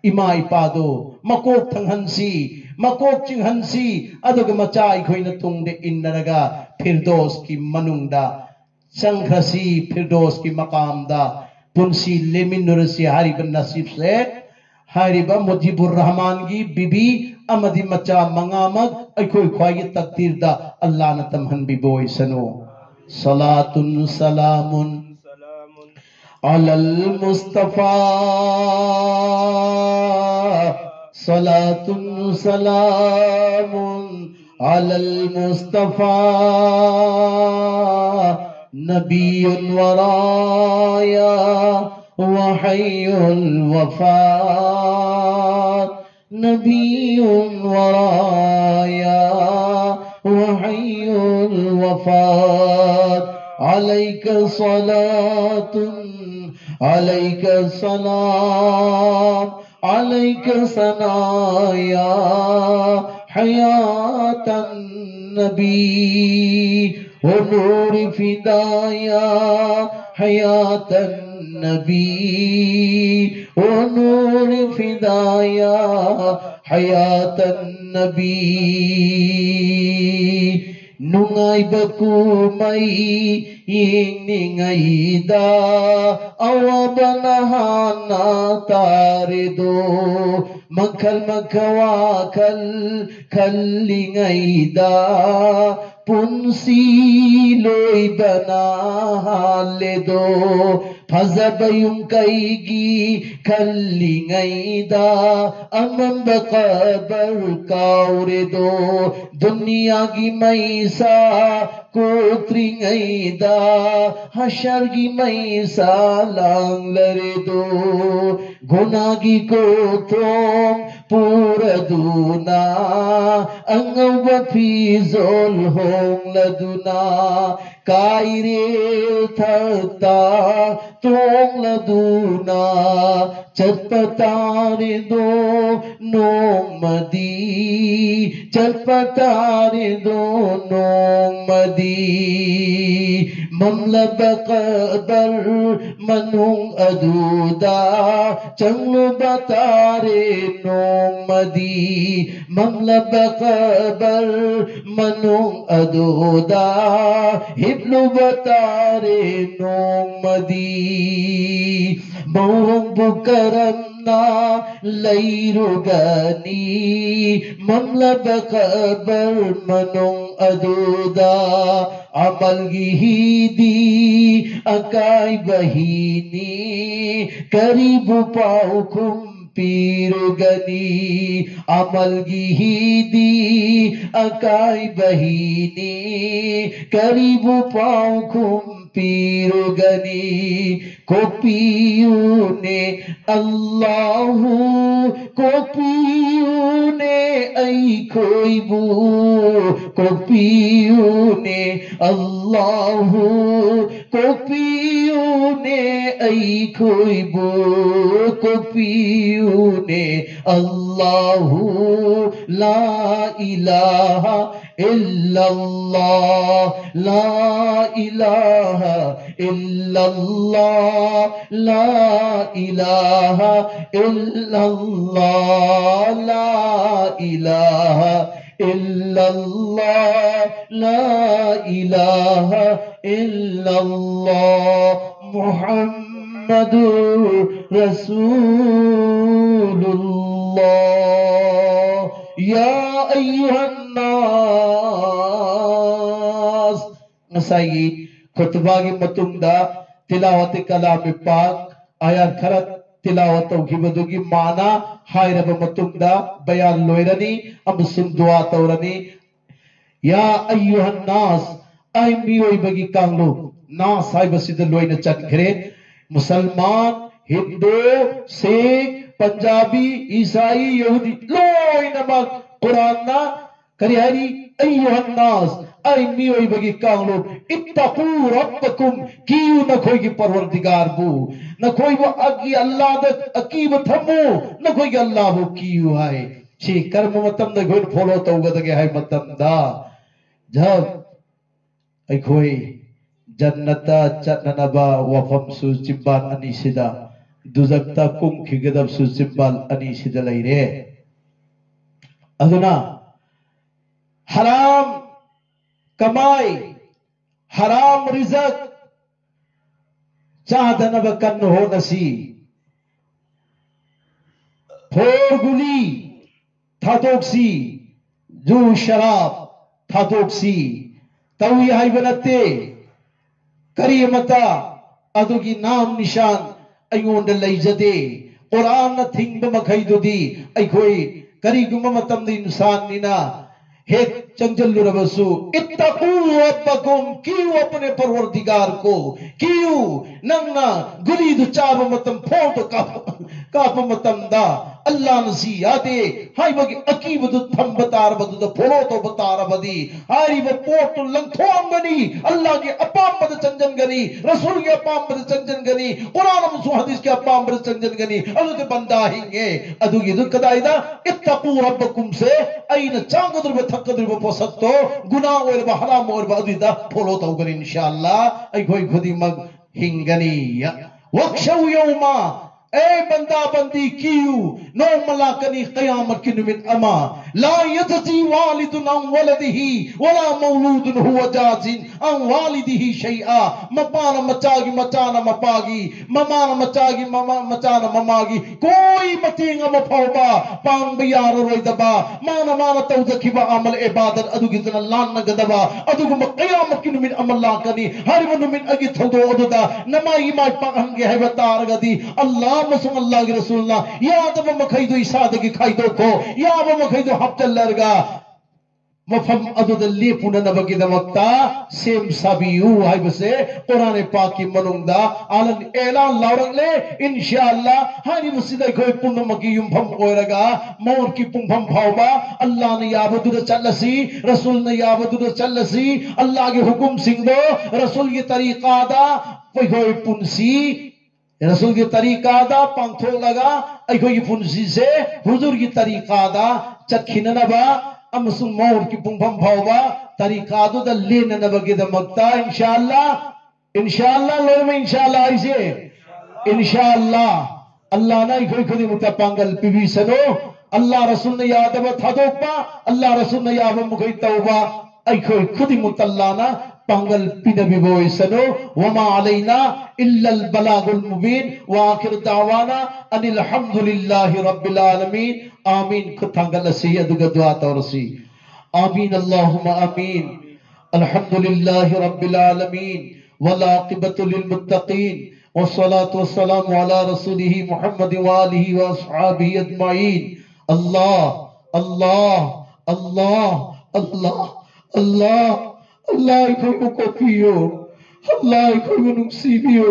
ꯏꯃꯥ ꯏꯄꯥꯗꯨ ꯃꯀꯣꯛ ꯊꯪꯍꯟꯁꯤ, ꯃꯀꯣꯛ ꯆꯤꯡꯍꯟꯁꯤ, ꯑꯗꯨꯒ ꯃꯆꯥ ꯑꯩꯈꯣꯏꯅ ꯇꯨꯡꯗ ꯏꯟꯅꯔꯒ ꯐꯤꯔꯗꯣꯁꯀꯤ ꯃꯅꯨꯡꯗ ꯆꯪꯈ꯭ꯔꯁꯤ, ꯐꯤꯔꯗꯣꯁꯀꯤ ꯃꯀꯥꯝꯗ ꯄꯨꯟꯁꯤ ꯂꯦꯟꯃꯤꯟꯅꯔꯁꯤ ꯍꯥꯏꯔꯤꯕ ꯅꯁꯤꯕꯁꯦ ꯍꯥꯏꯔꯤꯕ ꯃꯨꯖꯤꯕꯨꯔ ꯔꯍꯃꯥꯟꯒꯤ ꯕꯤꯕꯤ ꯑꯃꯗꯤ ꯃꯆꯥ ꯃꯉꯥꯃꯛ ꯑꯩꯈꯣꯏ ꯈ꯭ꯋꯥꯏꯒꯤ ꯇꯛꯗꯤꯔꯗ ꯑꯜꯂꯥꯅ ꯇꯝꯍꯟꯕꯤꯕ ꯑꯣꯏꯁꯅꯨ꯫ ꯁꯂꯥꯇꯨꯟ ꯁꯂꯥꯃꯨꯟ ꯑꯂꯜ ꯃꯨꯁꯇꯐꯥ꯫ ꯁꯂꯥꯇꯨꯟ ꯁꯂꯥꯃꯨꯟ ꯑꯂꯜ ꯃꯨꯁꯇꯐꯥ꯫ نبي ورايا وحي الوفاة، نبي ورايا وحي الوفاة. عليك صلاة، عليك سلام، عليك ثنايا حياة النبي، ونور فدايا حياة النبي، ونور فدايا حياة النبي. ꯅꯨꯡꯉꯥꯏꯕ ꯀꯨꯝꯍꯩ ꯌꯦꯡꯅꯤꯡꯉꯩꯗ ꯑꯋꯥꯕꯅ ꯍꯥꯟꯅ ꯇꯥꯔꯦꯗꯣ꯫ ꯃꯈꯜ ꯃꯈꯜ ꯋꯥꯈꯜ ꯈꯜꯂꯤꯉꯩꯗ ꯄꯨꯟꯁꯤ ꯂꯣꯏꯕꯅ ꯍꯥꯜꯂꯦꯗꯣ꯫ ꯐꯖꯕ ꯌꯨꯝ ꯀꯩꯒꯤ ꯈꯜꯂꯤꯉꯩꯗ ꯑꯃꯝꯕ ꯀꯕꯔ ꯀꯥꯎꯔꯦꯗꯣ꯫ ꯗꯨꯅꯤꯌꯥꯒꯤ ꯃꯩꯁꯥ ꯀꯣꯛꯇ꯭ꯔꯤꯉꯩꯗ ꯍꯁꯔꯒꯤ ꯃꯩꯁꯥ ꯂꯥꯡꯂꯔꯦꯗꯣ꯫ ꯒꯨꯅꯥꯒꯤ ꯀꯣꯊꯣꯡ ꯄꯨꯔꯗꯨꯅ ꯑꯉꯧꯕ ꯐꯤꯖꯣꯜ ꯍꯣꯡꯂꯗꯨꯅ ꯀꯥꯏꯔꯦꯜ ꯊꯛꯇ ꯇꯣꯡꯂꯗꯨꯅ ꯆꯠꯄ ꯇꯥꯔꯦꯗꯣ ꯅꯣꯡꯃꯗꯤ, ꯆꯠꯄ ꯇꯥꯔꯦꯗꯣ ꯅꯣꯡꯃꯗꯤ꯫ ꯃꯝꯂꯕ ꯀꯕꯔ ꯃꯅꯨꯡ ꯑꯗꯨꯗ ꯆꯪꯂꯨꯕ ꯇꯥꯔꯦ ꯅꯣꯡꯃꯗꯤ꯫ ꯃꯝꯂꯕ ꯀꯕꯔ ꯃꯅꯨꯡ ꯑꯗꯨꯗ ꯍꯤꯞꯂꯨꯕ ꯇꯥꯔꯦ ꯅꯣꯡꯃꯗꯤ꯫ ꯃꯑꯣꯡꯕꯨ ꯀꯔꯝꯅ ꯂꯩꯔꯨꯒꯅꯤ ꯃꯝꯂꯕ ꯀꯕꯔ ꯃꯅꯨꯡ ꯑꯗꯨꯗ? ꯑꯃꯜꯒꯤ ꯍꯤꯗꯤ ꯑꯀꯥꯏꯕ ꯍꯤꯅꯤ, ꯀꯔꯤꯕꯨ ꯄꯥꯎꯈꯨꯝ ꯄꯤꯔꯨꯒꯅꯤ? ꯑꯃꯜꯒꯤ ꯍꯤꯗꯤ ꯑꯀꯥꯏꯕ ꯍꯤꯅꯤ, ꯀꯔꯤꯕꯨ ꯄꯥꯎꯈꯨꯝ ꯄꯤꯔꯨꯒꯅꯤ? ꯀꯣꯛꯄꯤꯌꯨꯅꯦ ꯑꯜꯂꯥꯍꯨ, ꯀꯣꯛꯄꯤꯌꯨꯅꯦ ꯑꯩꯈꯣꯏꯕꯨ, ꯀꯣꯛꯄꯤꯌꯨꯅꯦ ꯑꯜꯂꯥꯍꯨ, ꯀꯣꯛꯄꯤꯌꯨꯅꯦ ꯑꯩꯈꯣꯏꯕꯨ, ꯀꯣꯛꯄꯤꯌꯨꯅꯦ ꯑꯜꯂꯥꯍꯨ꯫ لا إله إلا الله، لا إله إلا الله، لا إله إلا الله، لا إله إلا الله، لا إله إلا الله، محمد رسول الله. يا أيها الناس، ꯉꯁꯥꯏꯒꯤ ꯈꯨꯠꯕꯥꯒꯤ ꯃꯇꯨꯡꯗ ꯇꯤꯂꯥꯋꯥꯇꯤ ꯀꯂꯥꯃꯤ ꯄꯥꯛ ꯑꯥꯌꯥꯠ ꯈꯔ ꯇꯤꯂꯥꯋꯥ ꯇꯧꯈꯤꯕꯗꯨꯒꯤ ꯃꯥꯅ ꯍꯥꯏꯔꯕ ꯃꯇꯨꯡꯗ ꯕꯌꯥꯟ ꯂꯣꯏꯔꯅꯤ ꯑꯃꯁꯨꯡ ꯗꯨꯋꯥ ꯇꯧꯔꯅꯤ꯫ ꯌꯥ ꯑꯌꯨꯍꯟ ꯅꯥꯁ, ꯑꯩ ꯃꯤꯑꯣꯏꯕꯒꯤ ꯀꯥꯡꯂꯨꯞ, ꯅꯥꯁ ꯍꯥꯏꯕꯁꯤꯗ ꯂꯣꯏꯅ ꯆꯟꯈ꯭ꯔꯦ꯫ ꯃꯨꯁꯜꯃꯥꯟ, ꯍꯤꯟꯗꯨ, ꯁꯤꯈ, ꯄꯟꯖꯥꯕꯤ, ꯏꯁꯥꯏ, ꯌꯍꯨꯗꯤ, ꯂꯣꯏꯅꯃꯛ ꯀꯨꯔꯥꯟꯅ ꯀꯔꯤ ꯍꯥꯏꯔꯤ? ꯑꯌꯨꯍꯟ ꯅꯥꯁ, ꯑꯩ ꯃꯤꯑꯣꯏꯕꯒꯤ ꯀꯥꯡꯂꯨꯞ, ꯏꯠꯇꯀꯨ ꯔꯕꯀꯨꯝ, ꯀꯤꯌꯨ ꯅꯈꯣꯏꯒꯤ ꯄꯔꯋꯔꯗꯤꯒꯥꯔꯕꯨ, ꯅꯈꯣꯏꯕꯨ ꯑꯒꯤ ꯑꯜꯂꯥꯗ ꯑꯀꯤꯕ ꯊꯝꯃꯨ, ꯅꯈꯣꯏꯒꯤ ꯑꯜꯂꯥꯕꯨ ꯀꯤꯌꯨ ꯍꯥꯏ꯫ ꯁꯤ ꯀꯔꯝꯕ ꯃꯇꯝꯗ ꯑꯩꯈꯣꯏꯅ ꯐꯣꯂꯣ ꯇꯧꯒꯗꯒꯦ ꯍꯥꯏꯕ ꯃꯇꯝꯗ, ꯖꯕ ꯑꯩꯈꯣꯏ ꯖꯟꯅꯠꯇ ꯆꯠꯅꯅꯕ ꯋꯥꯐꯝꯁꯨ ꯆꯤꯝꯕꯥꯜ ꯑꯅꯤꯁꯤꯗ, ꯗꯨꯖꯛꯇ ꯀꯨꯝꯈꯤꯒꯗꯕꯁꯨ ꯆꯤꯝꯕꯥꯜ ꯑꯅꯤꯁꯤꯗ ꯂꯩꯔꯦ꯫ ꯑꯗꯨꯅ ꯍꯔꯥꯝ ꯀꯃꯥꯏ, ꯍꯔꯥꯝ ꯔꯤꯖꯛ ꯆꯥꯗꯅꯕ ꯀꯟꯅ ꯍꯣꯠꯅꯁꯤ꯫ ꯐꯣꯔ ꯒꯨꯂꯤ ꯊꯥꯗꯣꯛꯁꯤ, ꯖꯨ ꯁꯔꯥꯕ ꯊꯥꯗꯣꯛꯁꯤ꯫ ꯇꯧꯏ ꯍꯥꯏꯕ ꯅꯠꯇꯦ, ꯀꯔꯤ ꯑꯃꯠꯇ ꯑꯗꯨꯒꯤ ꯅꯥꯝ ꯅꯤꯁꯥꯟ ꯑꯩꯉꯣꯟꯗ ꯂꯩꯖꯗꯦ꯫ ꯀꯨꯔꯥꯟꯅ ꯊꯤꯡꯕ ꯃꯈꯩꯗꯨꯗꯤ ꯑꯩꯈꯣꯏ ꯀꯔꯤꯒꯨꯝꯕ ꯃꯇꯝꯗ ꯏꯟꯁꯥꯟꯅꯤꯅ ꯍꯦꯛ ꯆꯪꯖꯜꯂꯨꯔꯕꯁꯨ, ꯏꯠꯇꯀꯨ ꯔꯕꯀꯨꯝ, ꯀꯤꯌꯨ ꯑꯄꯅꯦ ꯄꯔꯋꯔꯗꯤꯒꯥꯔ ꯀꯣ, ꯀꯤꯌꯨ꯫ ꯅꯪꯅ ꯒꯨꯂꯤꯗꯨ ꯆꯥꯕ ꯃꯇꯝ, ꯐꯣꯔꯗꯨ ꯀꯥꯞꯄ, ꯀꯥꯞꯄ ꯃꯇꯝꯗ ꯑꯜꯂꯥꯅ ꯁꯤ ꯌꯥꯗꯦ ꯍꯥꯏꯕꯒꯤ ꯑꯀꯤꯕꯗꯨ ꯊꯝꯕ ꯇꯥꯔꯕꯗꯨꯗ, ꯐꯣꯂꯣ ꯇꯧꯕ ꯇꯥꯔꯕꯗꯤ, ꯍꯥꯏꯔꯤꯕ ꯄꯣꯠꯇꯨ ꯂꯪꯊꯣꯛꯑꯝꯒꯅꯤ, ꯑꯜꯂꯥꯒꯤ ꯑꯄꯥꯝꯕꯗ ꯆꯪꯖꯟꯒꯅꯤ, ꯔꯁꯨꯜꯒꯤ ꯑꯄꯥꯝꯕꯗ ꯆꯪꯖꯟꯒꯅꯤ, ꯀꯨꯔꯥꯟ ꯑꯃꯁꯨꯡ ꯍꯗꯤꯁꯀꯤ ꯑꯄꯥꯝꯕꯗ ꯆꯪꯖꯟꯒꯅꯤ꯫ ꯑꯗꯨꯗꯤ ꯕꯟꯗꯥ ꯍꯤꯡꯉꯦ꯫ ꯑꯗꯨꯒꯤꯗꯨ ꯀꯗꯥꯏꯗ? ꯏꯠꯇꯀꯨ ꯔꯕꯀꯨꯝꯁꯦ ꯑꯩꯅ ꯆꯥꯒꯗꯧꯔꯤꯕ, ꯊꯛꯀꯗꯧꯔꯤꯕ ꯄꯣꯠꯁꯛꯇꯣ, ꯒꯨꯅꯥ ꯑꯣꯏꯔꯕ, ꯍꯔꯥꯝ ꯑꯣꯏꯔꯕ, ꯑꯗꯨꯗ ꯐꯣꯂꯣ ꯇꯧꯒꯅꯤ꯫ ꯏꯟꯁꯥ ꯑꯜꯂꯥ ꯑꯩꯈꯣꯏ ꯈꯨꯗꯤꯡꯃꯛ ꯍꯤꯡꯒꯅꯤ꯫ ꯋꯥꯛꯁꯧ ꯌꯧꯃ, ꯑꯦ ꯕꯟꯗꯥ ꯕꯟꯗꯤ ꯀꯤꯌꯨ, ꯅꯣꯡꯃ ꯂꯥꯛꯀꯅꯤ ꯀꯌꯥꯃꯠꯀꯤ ꯅꯨꯃꯤꯠ ꯑꯃ꯫ لا يجزي والد عن ولده ولا مولود هو جاز عن والده شيئا. ꯃꯄꯥꯅ ꯃꯆꯥꯒꯤ, ꯃꯆꯥꯅ ꯃꯄꯥꯒꯤ, ꯃꯃꯥꯅ ꯃꯆꯥꯒꯤ, ꯃꯃꯥ, ꯃꯆꯥꯅ ꯃꯃꯥꯒꯤ ꯀꯣꯏ ꯃꯇꯦꯡ ꯑꯃ ꯐꯥꯎꯕ ꯄꯥꯡꯕ ꯌꯥꯔꯔꯣꯏꯗꯕ, ꯃꯥꯅ, ꯃꯥꯅ ꯇꯧꯖꯈꯤꯕ ꯑꯃꯜ ꯏꯕꯥꯗꯠ ꯑꯗꯨꯒꯤꯗꯨꯅ ꯂꯥꯟꯅꯒꯗꯕ ꯑꯗꯨꯒꯨꯝꯕ ꯀꯌꯥꯃꯠꯀꯤ ꯅꯨꯃꯤꯠ ꯑꯃ ꯂꯥꯛꯀꯅꯤ꯫ ꯍꯥꯏꯔꯤꯕ ꯅꯨꯃꯤꯠ ꯑꯗꯨꯒꯤ ꯊꯧꯗꯣꯛ ꯑꯗꯨꯗ ꯅꯃꯥꯏ ꯏꯃꯥꯏ ꯄꯥꯛꯍꯟꯒꯦ ꯍꯥꯏꯕ ꯇꯥꯔꯒꯗꯤ, ꯑꯜꯂꯥꯍ ꯑꯃꯁꯨꯡ ꯑꯜꯂꯥꯍꯒꯤ ꯔꯁꯨꯜꯅ ꯌꯥꯗꯕ ꯃꯈꯩꯗꯨ ꯏꯁꯥꯗꯒꯤ ꯈꯥꯏꯗꯣꯛꯈꯣ, ꯌꯥꯕ ꯃꯈꯩꯗꯨ ꯍꯥꯞꯆꯤꯜꯂꯔꯒ ꯃꯐꯝ ꯑꯗꯨꯗ ꯂꯦꯞꯄꯨꯅꯅꯕꯒꯤꯗꯃꯛꯇ ꯁꯦꯝ ꯁꯥꯕꯤꯌꯨ ꯍꯥꯏꯕꯁꯦ ꯀꯨꯔꯥꯟ ꯄꯥꯛꯀꯤ ꯃꯅꯨꯡꯗ ꯑꯂꯟ ꯑꯦꯂꯥꯟ ꯂꯥꯎꯔꯛꯂꯦ꯫ ꯏꯟꯁꯥ ꯑꯜꯂꯥ, ꯍꯥꯏꯔꯤꯕꯁꯤꯗ ꯑꯩꯈꯣꯏ ꯄꯨꯝꯅꯃꯛꯀꯤ ꯌꯨꯝꯐꯝ ꯑꯣꯏꯔꯒ ꯃꯧꯠꯀꯤ ꯄꯨꯡꯐꯝ ꯐꯥꯎꯕ ꯑꯜꯂꯥꯍꯅ ꯌꯥꯕꯗꯨꯗ ꯆꯠꯂꯁꯤ, ꯔꯁꯨꯜꯅ ꯌꯥꯕꯗꯨꯗ ꯆꯠꯂꯁꯤ, ꯑꯜꯂꯥꯍꯒꯤ ꯍꯨꯀꯨꯝꯁꯤꯡꯗꯣ, ꯔꯁꯨꯜꯒꯤ ꯇꯔꯤꯀꯥꯗ ꯑꯩꯈꯣꯏ ꯄꯨꯟꯁꯤ, ꯔꯁꯨꯜꯒꯤ ꯇꯔꯤꯀꯥꯗ ꯄꯥꯡꯊꯣꯛꯂꯒ ꯑꯩꯈꯣꯏꯒꯤ ꯄꯨꯟꯁꯤꯁꯦ ꯍꯨꯖꯨꯔꯒꯤ ꯇꯔꯤꯀꯥꯗ ꯆꯠꯈꯤꯅꯅꯕ ꯑꯃꯁꯨꯡ ꯃꯧꯠꯀꯤ ꯄꯨꯡꯐꯝ ꯐꯥꯎꯕ ꯇꯔꯤꯀꯥꯗꯨꯗ ꯂꯦꯟꯅꯅꯕꯒꯤꯗꯃꯛꯇ, ꯏꯟꯁꯥ ꯑꯜꯂꯥ, ꯏꯟꯁꯥ ꯑꯜꯂꯥ, ꯂꯣꯏꯅꯃꯛ ꯏꯟꯁꯥ ꯑꯜꯂꯥ ꯍꯥꯏꯁꯦ, ꯏꯟꯁꯥ ꯑꯜꯂꯥ, ꯑꯜꯂꯥꯍꯅ ꯑꯩꯈꯣꯏ ꯈꯨꯗꯤꯡꯃꯛꯇ ꯄꯥꯡꯒꯜ ꯄꯤꯕꯤꯁꯅꯨ꯫ ꯑꯜꯂꯥꯍ ꯔꯁꯨꯜꯅ ꯌꯥꯗꯕ ꯊꯥꯗꯣꯛꯄ, ꯑꯜꯂꯥꯍ ꯔꯁꯨꯜꯅ ꯌꯥꯕ ꯃꯈꯩ ꯇꯧꯕ, ꯑꯩꯈꯣꯏ ꯈꯨꯗꯤꯡꯃꯛꯇ ꯑꯜꯂꯥꯍꯅ ꯄꯥꯡꯒꯜ ꯄꯤꯅꯕꯤꯕ ꯑꯣꯏꯁꯅꯨ꯫ وما علينا إلا البلاغ المبين. وآخر دعوانا أن الحمد لله رب العالمين. آمين. ꯈꯨꯠ ꯊꯥꯡꯒꯠꯂꯁꯤ ꯑꯗꯨꯒ ꯗꯨꯋꯥ ꯇꯧꯔꯁꯤ꯫ آمين، اللهم آمين. الحمد لله رب العالمين، والعاقبة للمتقين، والصلاة والسلام على رسوله محمد وآله وأصحابه أجمعين. الله، الله، الله، الله، الله. ꯑꯜꯂꯥꯍ ꯑꯩꯈꯣꯏꯕꯨ ꯀꯣꯛꯄꯤꯌꯨ꯫ ꯑꯜꯂꯥꯍ ꯑꯩꯈꯣꯏꯕꯨ ꯅꯨꯡꯁꯤꯕꯤꯌꯨ꯫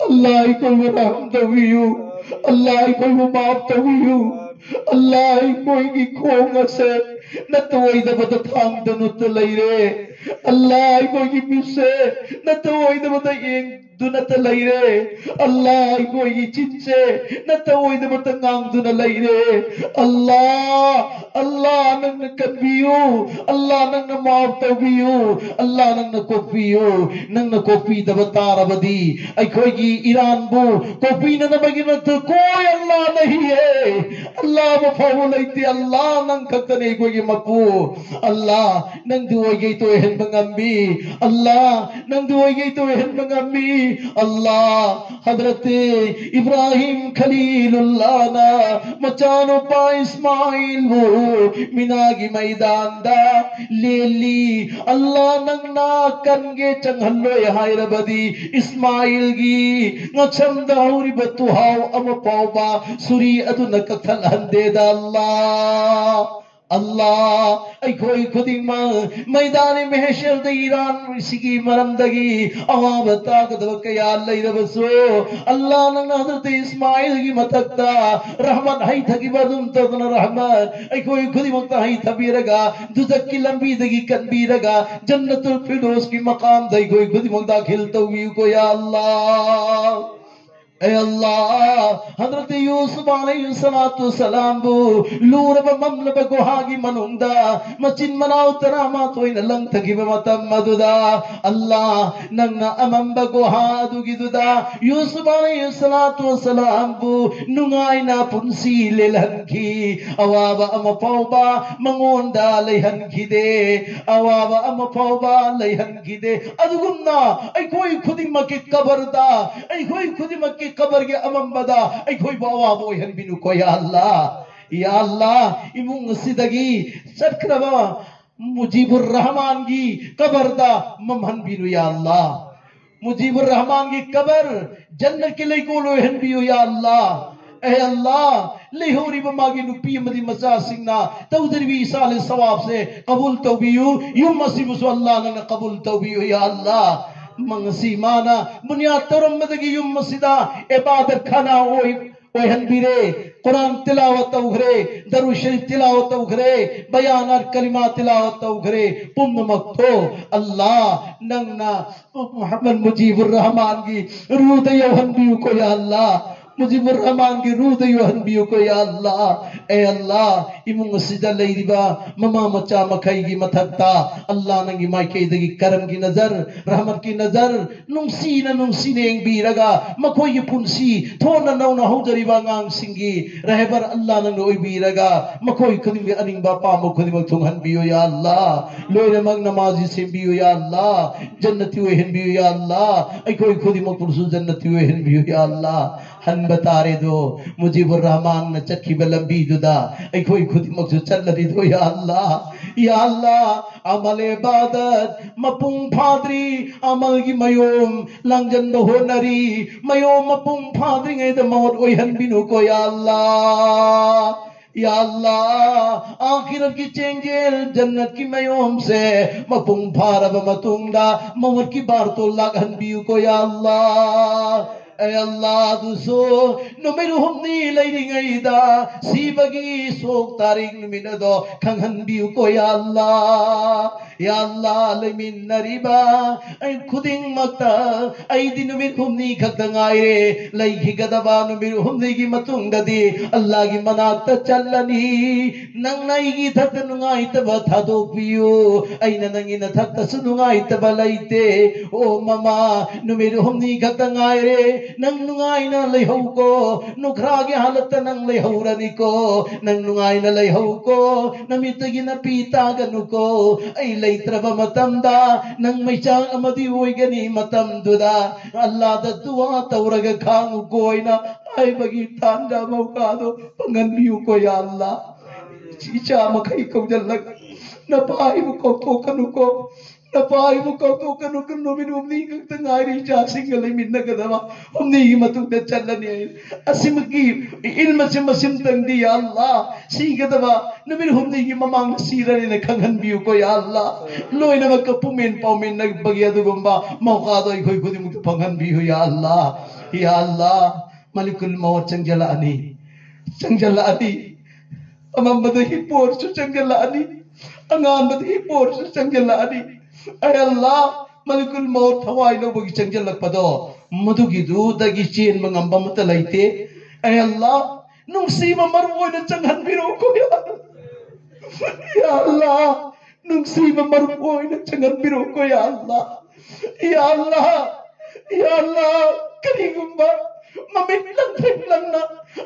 ꯑꯜꯂꯥꯍ ꯑꯩꯈꯣꯏꯕꯨ ꯔꯍꯝ ꯇꯧꯕꯤꯌꯨ꯫ ꯑꯜꯂꯥꯍ ꯑꯩꯈꯣꯏꯕꯨ ꯃꯥꯐ ꯇꯧꯕꯤꯌꯨ꯫ ꯑꯜꯂꯥꯍ ꯑꯩꯈꯣꯏꯒꯤ ꯈꯣꯡ ꯑꯁꯦ ꯅꯠꯇ ꯑꯣꯏꯗꯕꯗ ꯊꯥꯡꯗꯨꯅꯇ ꯂꯩꯔꯦ꯫ ꯑꯜꯂꯥ, ꯑꯩꯈꯣꯏꯒꯤ ꯃꯤꯠꯁꯦ ꯅꯠꯇ ꯑꯣꯏꯗꯕꯗ ꯌꯦꯡꯗꯨꯅꯇ ꯂꯩꯔꯦ꯫ ꯑꯜꯂꯥ, ꯑꯩꯈꯣꯏꯒꯤ ꯆꯤꯟꯁꯦ ꯅꯠꯇ ꯑꯣꯏꯗꯕꯗ ꯉꯥꯡꯗꯨꯅ ꯂꯩꯔꯦ꯫ ꯑꯜꯂꯥ, ꯑꯜꯂꯥ, ꯅꯪꯅ ꯀꯟꯕꯤꯌꯨ꯫ ꯑꯜꯂꯥ, ꯅꯪꯅ ꯃꯥꯐ ꯇꯧꯕꯤꯌꯨ꯫ ꯑꯜꯂꯥ, ꯅꯪꯅ ꯀꯣꯛꯄꯤꯌꯨ꯫ ꯅꯪꯅ ꯀꯣꯛꯄꯤꯗꯕ ꯇꯥꯔꯕꯗꯤ ꯑꯩꯈꯣꯏꯒꯤ ꯏꯔꯥꯟꯕꯨ ꯀꯣꯛꯄꯤꯅꯅꯕꯒꯤ ꯅꯠꯇ ꯀꯣꯏ ꯑꯜꯂꯥ ꯅꯍꯤ ꯍꯦ꯫ ꯑꯜꯂꯥ ꯑꯃ ꯐꯥꯎꯕ ꯂꯩꯇꯦ꯫ ꯑꯜꯂꯥ ꯅꯪ ꯈꯛꯇꯅꯤ ꯑꯩꯈꯣꯏꯒꯤ ꯃꯄꯨ꯫ ꯑꯜꯂꯥ ꯅꯪꯗꯤ ꯑꯣꯏꯒꯩ ꯇꯣꯏꯍꯟꯕ ꯉꯝꯃꯤ꯫ ꯑꯜꯂꯥ ꯅꯪꯗꯤ ꯑꯣꯏꯒꯩ ꯇꯣꯏꯍꯟꯕ ꯉꯝꯃꯤ꯫ ꯑꯜꯂꯥ ꯍꯗꯔꯠ ꯏꯕ꯭ꯔꯥꯍꯤꯝ ꯈꯂꯤꯂꯨꯜꯂꯥꯅ ꯃꯆꯥꯅꯨꯄꯥ ꯏꯁꯃꯥꯏꯜꯕꯨ ꯃꯤꯅꯥꯒꯤ ꯃꯩꯗꯥꯟꯗ ꯂꯦꯜꯂꯤ꯫ ꯑꯜꯂꯥ ꯅꯪꯅ ꯀꯟꯒꯦ ꯆꯪꯍꯜꯂꯣꯏ ꯍꯥꯏꯔꯕꯗꯤ ꯏꯁꯃꯥꯏꯜꯒꯤ ꯉꯛꯁꯝꯗ ꯍꯧꯔꯤꯕ ꯇꯨꯍꯥꯎ ꯑꯃ ꯐꯥꯎꯕ ꯁꯨꯔꯤ ꯑꯗꯨꯅ ꯀꯛꯊꯠꯍꯟꯗꯦꯗ ꯑꯜꯂꯥ꯫ ꯑꯜꯂꯥ ꯑꯩꯈꯣꯏ ꯈꯨꯗꯤꯡꯃꯛ ꯃꯩꯗꯥꯅꯤ ꯃꯦꯍꯦꯁꯔꯗ ꯏꯔꯥꯟꯁꯤꯒꯤ ꯃꯔꯝꯗꯒꯤ ꯑꯋꯥꯕ ꯇꯥꯒꯗꯕ ꯀꯌꯥ ꯂꯩꯔꯕꯁꯨ ꯑꯜꯂꯥ ꯅꯪꯅ ꯍꯗꯔꯠ ꯏꯁꯃꯥꯏꯜꯒꯤ ꯃꯊꯛꯇ ꯔꯍꯃꯠ ꯍꯩꯊꯈꯤꯕ ꯑꯗꯨꯝ ꯇꯧꯗꯅ ꯔꯍꯃꯠ ꯑꯩꯈꯣꯏ ꯈꯨꯗꯤꯡꯃꯛꯇ ꯍꯩꯊꯕꯤꯔꯒ ꯗꯨꯖꯛꯀꯤ ꯂꯝꯕꯤꯗꯒꯤ ꯀꯟꯕꯤꯔꯒ ꯖꯟꯅꯇꯨꯜ ꯐꯤꯔꯗꯧꯁꯀꯤ ꯃꯀꯥꯝꯗ ꯑꯩꯈꯣꯏ ꯈꯨꯗꯤꯡꯃꯛ ꯗꯥꯈꯤꯜ ꯇꯧꯕꯤꯌꯨꯀꯣ ꯌꯥ ꯑꯜꯂꯥ꯫ ꯑꯦ ꯑꯜꯂꯥ ꯍꯗꯔꯠ ꯌꯨꯁꯨꯐ ꯑꯂꯩꯍꯤ ꯁꯂꯥꯇꯨ ꯁꯂꯥꯝꯕꯨ ꯂꯨꯔꯕ ꯃꯝꯂꯕ ꯒꯨꯍꯥꯒꯤ ꯃꯅꯨꯡꯗ ꯃꯆꯤꯟ ꯃꯅꯥꯎ ꯇꯔꯥꯃꯥꯊꯣꯏꯅ ꯂꯪꯊꯈꯤꯕ ꯃꯇꯝ ꯑꯗꯨꯗ ꯑꯜꯂꯥ ꯅꯪꯅ ꯑꯃꯝꯕ ꯒꯨꯍꯥ ꯑꯗꯨꯒꯤꯗꯨꯗ ꯌꯨꯁꯨꯐ ꯑꯂꯩꯍꯤ ꯁꯂꯥꯇꯨ ꯋꯁꯂꯥꯝꯕꯨ ꯅꯨꯡꯉꯥꯏꯅ ꯄꯨꯟꯁꯤ ꯂꯦꯜꯍꯟꯈꯤ꯫ ꯑꯋꯥꯕ ꯑꯃ ꯐꯥꯎꯕ ꯃꯉꯣꯟꯗ ꯂꯩꯍꯟꯈꯤꯗꯦ꯫ ꯑꯋꯥꯕ ꯑꯃ ꯐꯥꯎꯕ ꯂꯩꯍꯟꯈꯤꯗꯦ꯫ ꯑꯗꯨꯒꯨꯝꯅ ꯑꯩꯈꯣꯏ ꯈꯨꯗꯤꯡꯃꯛꯀꯤ ꯀꯕꯔꯗ, ꯑꯩꯈꯣꯏ ꯈꯨꯗꯤꯡꯃꯛꯀꯤ ꯀꯕꯔꯒꯤ ꯑꯃꯝꯕꯗ ꯑꯩꯈꯣꯏꯕꯨ ꯑꯋꯥꯕ ꯑꯣꯏꯍꯟꯕꯤꯅꯨꯀꯣ ꯌꯥ ꯑꯜꯂꯥ꯫ ꯌꯥ ꯑꯜꯂꯥ ꯏꯃꯨꯡ ꯑꯁꯤꯗꯒꯤ ꯆꯠꯈ꯭ꯔꯕ ꯃꯨꯖꯤꯕꯨꯔ ꯔꯍꯃꯥꯟꯒꯤ ꯀꯕꯔꯗ ꯃꯝꯍꯟꯕꯤꯅꯨ ꯌꯥ ꯑꯜꯂꯥ꯫ ꯃꯨꯖꯤꯕꯨꯔ ꯔꯍꯃꯥꯟꯒꯤ ꯀꯕꯔ ꯖꯟꯅꯠꯀꯤ ꯂꯩꯀꯣꯜ ꯑꯣꯏꯍꯟꯕꯤꯌꯨ ꯌꯥ ꯑꯜꯂꯥ꯫ ꯑꯦ ꯑꯜꯂꯥ ꯂꯩꯍꯧꯔꯤꯕ ꯃꯥꯒꯤ ꯅꯨꯄꯤ ꯑꯃꯗꯤ ꯃꯆꯥꯁꯤꯡꯅ ꯇꯧꯖꯔꯤꯕ ꯏꯁꯥꯂꯦ ꯁꯋꯥꯕꯁꯦ ꯀꯕꯨꯜ ꯇꯧꯕꯤꯌꯨ꯫ ꯌꯨꯝ ꯑꯁꯤꯕꯨꯁꯨ ꯑꯜꯂꯥ ꯅꯪꯅ ꯀꯕꯨꯜ ꯇꯧꯕꯤꯌꯨ ꯌꯥ ꯑꯜꯂꯥ꯫ ꯉꯁꯤ ꯃꯥꯅ ꯕꯨꯅꯤꯌꯥꯗ ꯇꯧꯔꯝꯕꯗꯒꯤ ꯌꯨꯝ ꯑꯁꯤꯗ ꯏꯕꯥꯗꯠ ꯈꯥꯅꯥ ꯑꯣꯏ ꯑꯣꯏꯍꯟꯕꯤꯔꯦ꯫ ꯀꯨꯔꯥꯟ ꯇꯤꯂꯥꯋꯠ ꯇꯧꯈ꯭ꯔꯦ, ꯗꯔꯨ ꯁꯔꯤꯐ ꯇꯤꯂꯥꯋꯠ ꯇꯧꯈ꯭ꯔꯦ, ꯕꯌꯥꯅꯥꯠ ꯀꯂꯤꯃꯥ ꯇꯤꯂꯥꯋꯠ ꯇꯧꯈ꯭ꯔꯦ꯫ ꯄꯨꯝꯅꯃꯛꯇꯣ ꯑꯜꯂꯥ, ꯅꯪꯅ ꯃꯨꯍꯝꯃꯗ ꯃꯨꯖꯤꯕꯨꯔ ꯔꯍꯃꯥꯟꯒꯤ ꯔꯨꯗ ꯌꯧꯍꯟꯕꯤꯌꯨꯀꯣ ꯌꯥ ꯑꯜꯂꯥ꯫ ꯃꯨꯖꯤꯕꯨꯔ ꯔꯍꯃꯥꯟꯒꯤ ꯔꯨꯗ ꯌꯧꯍꯟꯕꯤꯌꯨꯀꯣ ꯌꯥ ꯑꯜꯂꯥ꯫ ꯑꯦ ꯑꯜꯂꯥ, ꯏꯃꯨꯡ ꯑꯁꯤꯗ ꯂꯩꯔꯤꯕ ꯃꯃꯥ ꯃꯆꯥ ꯃꯈꯩꯒꯤ ꯃꯊꯛꯇ ꯑꯜꯂꯥ, ꯅꯪꯒꯤ ꯃꯥꯏꯀꯩꯗꯒꯤ ꯀꯔꯝꯒꯤ ꯅꯖꯔ, ꯔꯍꯃꯠꯀꯤ ꯅꯖꯔ, ꯅꯨꯡꯁꯤꯅ ꯅꯨꯡꯁꯤꯅ ꯌꯦꯡꯕꯤꯔꯒ ꯃꯈꯣꯏꯒꯤ ꯄꯨꯟꯁꯤ ꯊꯣꯟꯅ ꯅꯧꯅ ꯍꯧꯖꯔꯤꯕ ꯑꯉꯥꯡꯁꯤꯡꯒꯤ ꯔꯦꯍꯕꯔ ꯑꯜꯂꯥ ꯅꯪꯅ ꯑꯣꯏꯕꯤꯔꯒ ꯃꯈꯣꯏ ꯈꯨꯗꯤꯡꯒꯤ ꯑꯅꯤꯡꯕ ꯑꯄꯥꯝꯕ ꯈꯨꯗꯤꯡꯃꯛ ꯊꯨꯡꯍꯟꯕꯤꯌꯨ ꯌꯥ ꯑꯜꯂꯥ꯫ ꯂꯣꯏꯅꯃꯛ ꯅꯃꯥꯖꯤ ꯁꯦꯝꯕꯤꯌꯨ ꯌꯥ ꯑꯜꯂꯥ꯫ ꯖꯟꯅꯇꯤ ꯑꯣꯏꯍꯟꯕꯤꯌꯨ ꯌꯥ ꯑꯜꯂꯥ꯫ ꯑꯩꯈꯣꯏ ꯈꯨꯗꯤꯡꯃꯛꯄꯨꯁꯨ ꯖꯟꯅꯇꯤ ꯑꯣꯏꯍꯟꯕꯤꯌꯨ ꯌꯥ ꯑꯜꯂꯥ꯫ ꯍꯟꯕ ꯇꯥꯔꯦꯗꯣ, ꯃꯨꯖꯤꯕꯨꯔ ꯔꯍꯃꯥꯟꯅ ꯆꯠꯈꯤꯕ ꯂꯝꯕꯤꯗꯨꯗ ꯑꯩꯈꯣꯏ ꯈꯨꯗꯤꯡꯃꯛꯁꯨ ꯆꯠꯂꯔꯤꯗꯣ ꯌꯥ ꯑꯜꯂꯥ꯫ ꯌꯥ ꯑꯜꯂꯥ, ꯑꯃꯜ ꯏꯕꯥꯗꯠ ꯃꯄꯨꯡ ꯐꯥꯗ꯭ꯔꯤ, ꯑꯃꯜꯒꯤ ꯃꯌꯣꯝ ꯂꯥꯡꯖꯟꯕ ꯍꯣꯠꯅꯔꯤ, ꯃꯌꯣꯝ ꯃꯄꯨꯡ ꯐꯥꯗ꯭ꯔꯤꯉꯩꯗ ꯃꯧꯠ ꯑꯣꯏꯍꯟꯕꯤꯅꯨꯀꯣ ꯌꯥ ꯑꯜꯂꯥ꯫ ꯌꯥ ꯑꯜꯂꯥ, ꯑꯥꯈꯤꯔꯠꯀꯤ ꯆꯦꯡꯖꯦꯜ ꯖꯟꯅꯠꯀꯤ ꯃꯌꯣꯝꯁꯦ ꯃꯄꯨꯡ ꯐꯥꯔꯕ ꯃꯇꯨꯡꯗ ꯃꯧꯠꯀꯤ ꯕꯥꯔꯇꯣ ꯂꯥꯛꯍꯟꯕꯤꯌꯨꯀꯣ ꯌꯥ ꯑꯜꯂꯥ꯫ ꯑꯦ ꯑꯜꯂꯥ, ꯑꯗꯨꯁꯨ ꯅꯨꯃꯤꯠ ꯍꯨꯝꯅꯤ ꯂꯩꯔꯤꯉꯩꯗ ꯁꯤꯕꯒꯤ ꯁꯣꯛ ꯇꯥꯔꯤꯛ ꯅꯨꯃꯤꯠ ꯑꯗꯣ ꯈꯪꯍꯟꯕꯤꯌꯨꯀꯣ ꯌꯥ ꯑꯜꯂꯥ꯫ ꯌꯥ ꯑꯜꯂꯥ, ꯂꯩꯃꯤꯟꯅꯔꯤꯕ ꯑꯩ ꯈꯨꯗꯤꯡꯃꯛꯇ ꯑꯩꯗꯤ ꯅꯨꯃꯤꯠ ꯍꯨꯝꯅꯤ ꯈꯛꯇ ꯉꯥꯏꯔꯦ꯫ ꯂꯩꯈꯤꯒꯗꯕ ꯅꯨꯃꯤꯠ ꯍꯨꯝꯅꯤꯒꯤ ꯃꯇꯨꯡꯗꯗꯤ ꯑꯜꯂꯥꯒꯤ ꯃꯅꯥꯛꯇ ꯆꯠꯂꯅꯤ꯫ ꯅꯪꯅ ꯑꯩꯒꯤ ꯏꯊꯛꯇ ꯅꯨꯡꯉꯥꯏꯇꯕ ꯊꯥꯗꯣꯛꯄꯤꯌꯨ, ꯑꯩꯅ ꯅꯪꯒꯤ ꯅꯊꯛꯇꯁꯨ ꯅꯨꯡꯉꯥꯏꯇꯕ ꯂꯩꯇꯦ꯫ ꯑꯣ ꯃꯃꯥ, ꯅꯨꯃꯤꯠ ꯍꯨꯝꯅꯤ ꯈꯛꯇ ꯉꯥꯏꯔꯦ, ꯅꯪ ꯅꯨꯡꯉꯥꯏꯅ ꯂꯩꯍꯧꯀꯣ꯫ ꯅꯨꯈ꯭ꯔꯥꯒꯤ ꯍꯥꯂꯠꯇ ꯅꯪ ꯂꯩꯍꯧꯔꯅꯤꯀꯣ꯫ ꯅꯪ ꯅꯨꯡꯉꯥꯏꯅ ꯂꯩꯍꯧꯀꯣ, ꯅꯃꯤꯠꯇꯒꯤ ꯅꯄꯤ ꯇꯥꯒꯅꯨꯀꯣ꯫ ꯑꯩ ꯂꯩꯇ꯭ꯔꯕ ꯃꯇꯝꯗ ꯅꯪ ꯃꯩꯆꯥꯛ ꯑꯃꯗꯤ ꯑꯣꯏꯒꯅꯤ꯫ ꯃꯇꯝꯗꯨꯗ ꯑꯜꯂꯥꯗ ꯗꯨꯋꯥ ꯇꯧꯔꯒ ꯈꯥꯡꯉꯨꯀꯣ ꯍꯥꯏꯅ ꯍꯥꯏꯕꯒꯤ ꯇꯥꯟꯖꯥ ꯃꯧꯀꯥꯗꯣ ꯐꯪꯍꯟꯕꯤꯌꯨꯀꯣ ꯌꯥ ꯑꯜꯂꯥ꯫ ꯏꯆꯥ ꯃꯈꯩ ꯀꯧꯁꯤꯜꯂꯒ ꯅꯄꯥ ꯏꯕꯨ ꯀꯧꯊꯣꯛꯀꯅꯨꯀꯣ꯫ ꯅꯄꯥ ꯏꯕꯨ ꯀꯧꯊꯣꯛꯀꯅꯨꯀꯣ꯫ ꯅꯨꯃꯤꯠ ꯍꯨꯝꯅꯤ ꯈꯛꯇ ꯉꯥꯏꯔꯤ ꯏꯆꯥꯁꯤꯡꯒ ꯂꯩꯃꯤꯟꯅꯒꯗꯕ꯫ ꯍꯨꯝꯅꯤꯒꯤ ꯃꯇꯨꯡꯗ ꯆꯠꯂꯅꯤ꯫ ꯑꯁꯤꯃꯛꯀꯤ ꯏꯜꯃꯁꯤ ꯃꯁꯤꯝꯇꯪꯗꯤ ꯌꯥ ꯑꯜꯂꯥ, ꯁꯤꯒꯗꯕ ꯅꯨꯃꯤꯠ ꯍꯨꯝꯅꯤꯒꯤ ꯃꯃꯥꯡꯗ ꯁꯤꯔꯅꯤꯅ ꯈꯪꯍꯟꯕꯤꯌꯨꯀꯣ ꯌꯥ ꯑꯜꯂꯥ꯫ ꯂꯣꯏꯅꯃꯛꯀ ꯄꯨꯛꯃꯦꯟ ꯄꯥꯎꯃꯤꯟꯅꯕꯒꯤ ꯑꯗꯨꯒꯨꯝꯕ ꯃꯧꯀꯥꯗꯣ ꯑꯩꯈꯣꯏ ꯈꯨꯗꯤꯡꯃꯛꯇ ꯐꯪꯍꯟꯕꯤꯌꯨ ꯌꯥ ꯑꯜꯂꯥ꯫ ꯌꯥ ꯑꯜꯂꯥ, ꯃꯂꯤꯀꯨꯜ ꯃꯧꯠ ꯆꯪꯁꯤꯜꯂꯛꯑꯅꯤ꯫ ꯆꯪꯁꯤꯜꯂꯛꯑꯅꯤ꯫ ꯑꯃꯝꯕꯗ ꯍꯤꯞꯄ ꯑꯣꯏꯔꯁꯨ ꯆꯪꯁꯤꯜꯂꯛꯑꯅꯤ, ꯑꯉꯥꯟꯕꯗ ꯍꯤꯞꯄ ꯑꯣꯏꯔꯁꯨ ꯆꯪꯁꯤꯜꯂꯛꯑꯅꯤ꯫ ꯑꯦ ꯑꯜꯂꯥ, ꯃꯂꯤꯀꯨꯜ ꯃꯧꯠ ꯊꯋꯥꯏ ꯂꯧꯕꯒꯤ ꯆꯪꯁꯤꯜꯂꯛꯄꯗꯣ, ꯃꯗꯨꯒꯤꯗꯨꯗꯒꯤ ꯆꯦꯟꯕ ꯉꯝꯕ ꯑꯃꯠꯇ ꯂꯩꯇꯦ꯫ ꯑꯦ ꯑꯜꯂꯥ, ꯅꯨꯡꯁꯤꯕ ꯃꯔꯨ ꯑꯣꯏꯅ ꯆꯪꯍꯟꯕꯤꯔꯛꯎꯀꯣ ꯌꯥ ꯑꯜꯂꯥ꯫ ꯌꯥ ꯑꯜꯂꯥ, ꯅꯨꯡꯁꯤꯕ ꯃꯔꯨ ꯑꯣꯏꯅ ꯆꯪꯍꯟꯕꯤꯔꯛꯎꯀꯣ ꯌꯥ ꯑꯜꯂꯥ꯫ ꯌꯥ ꯑꯜꯂꯥ, ꯌꯥ ꯑꯜꯂꯥ, ꯀꯔꯤꯒꯨꯝꯕ ꯃꯃꯤꯠ ꯂꯪꯇ꯭ꯔꯤꯛ ꯂꯪꯅ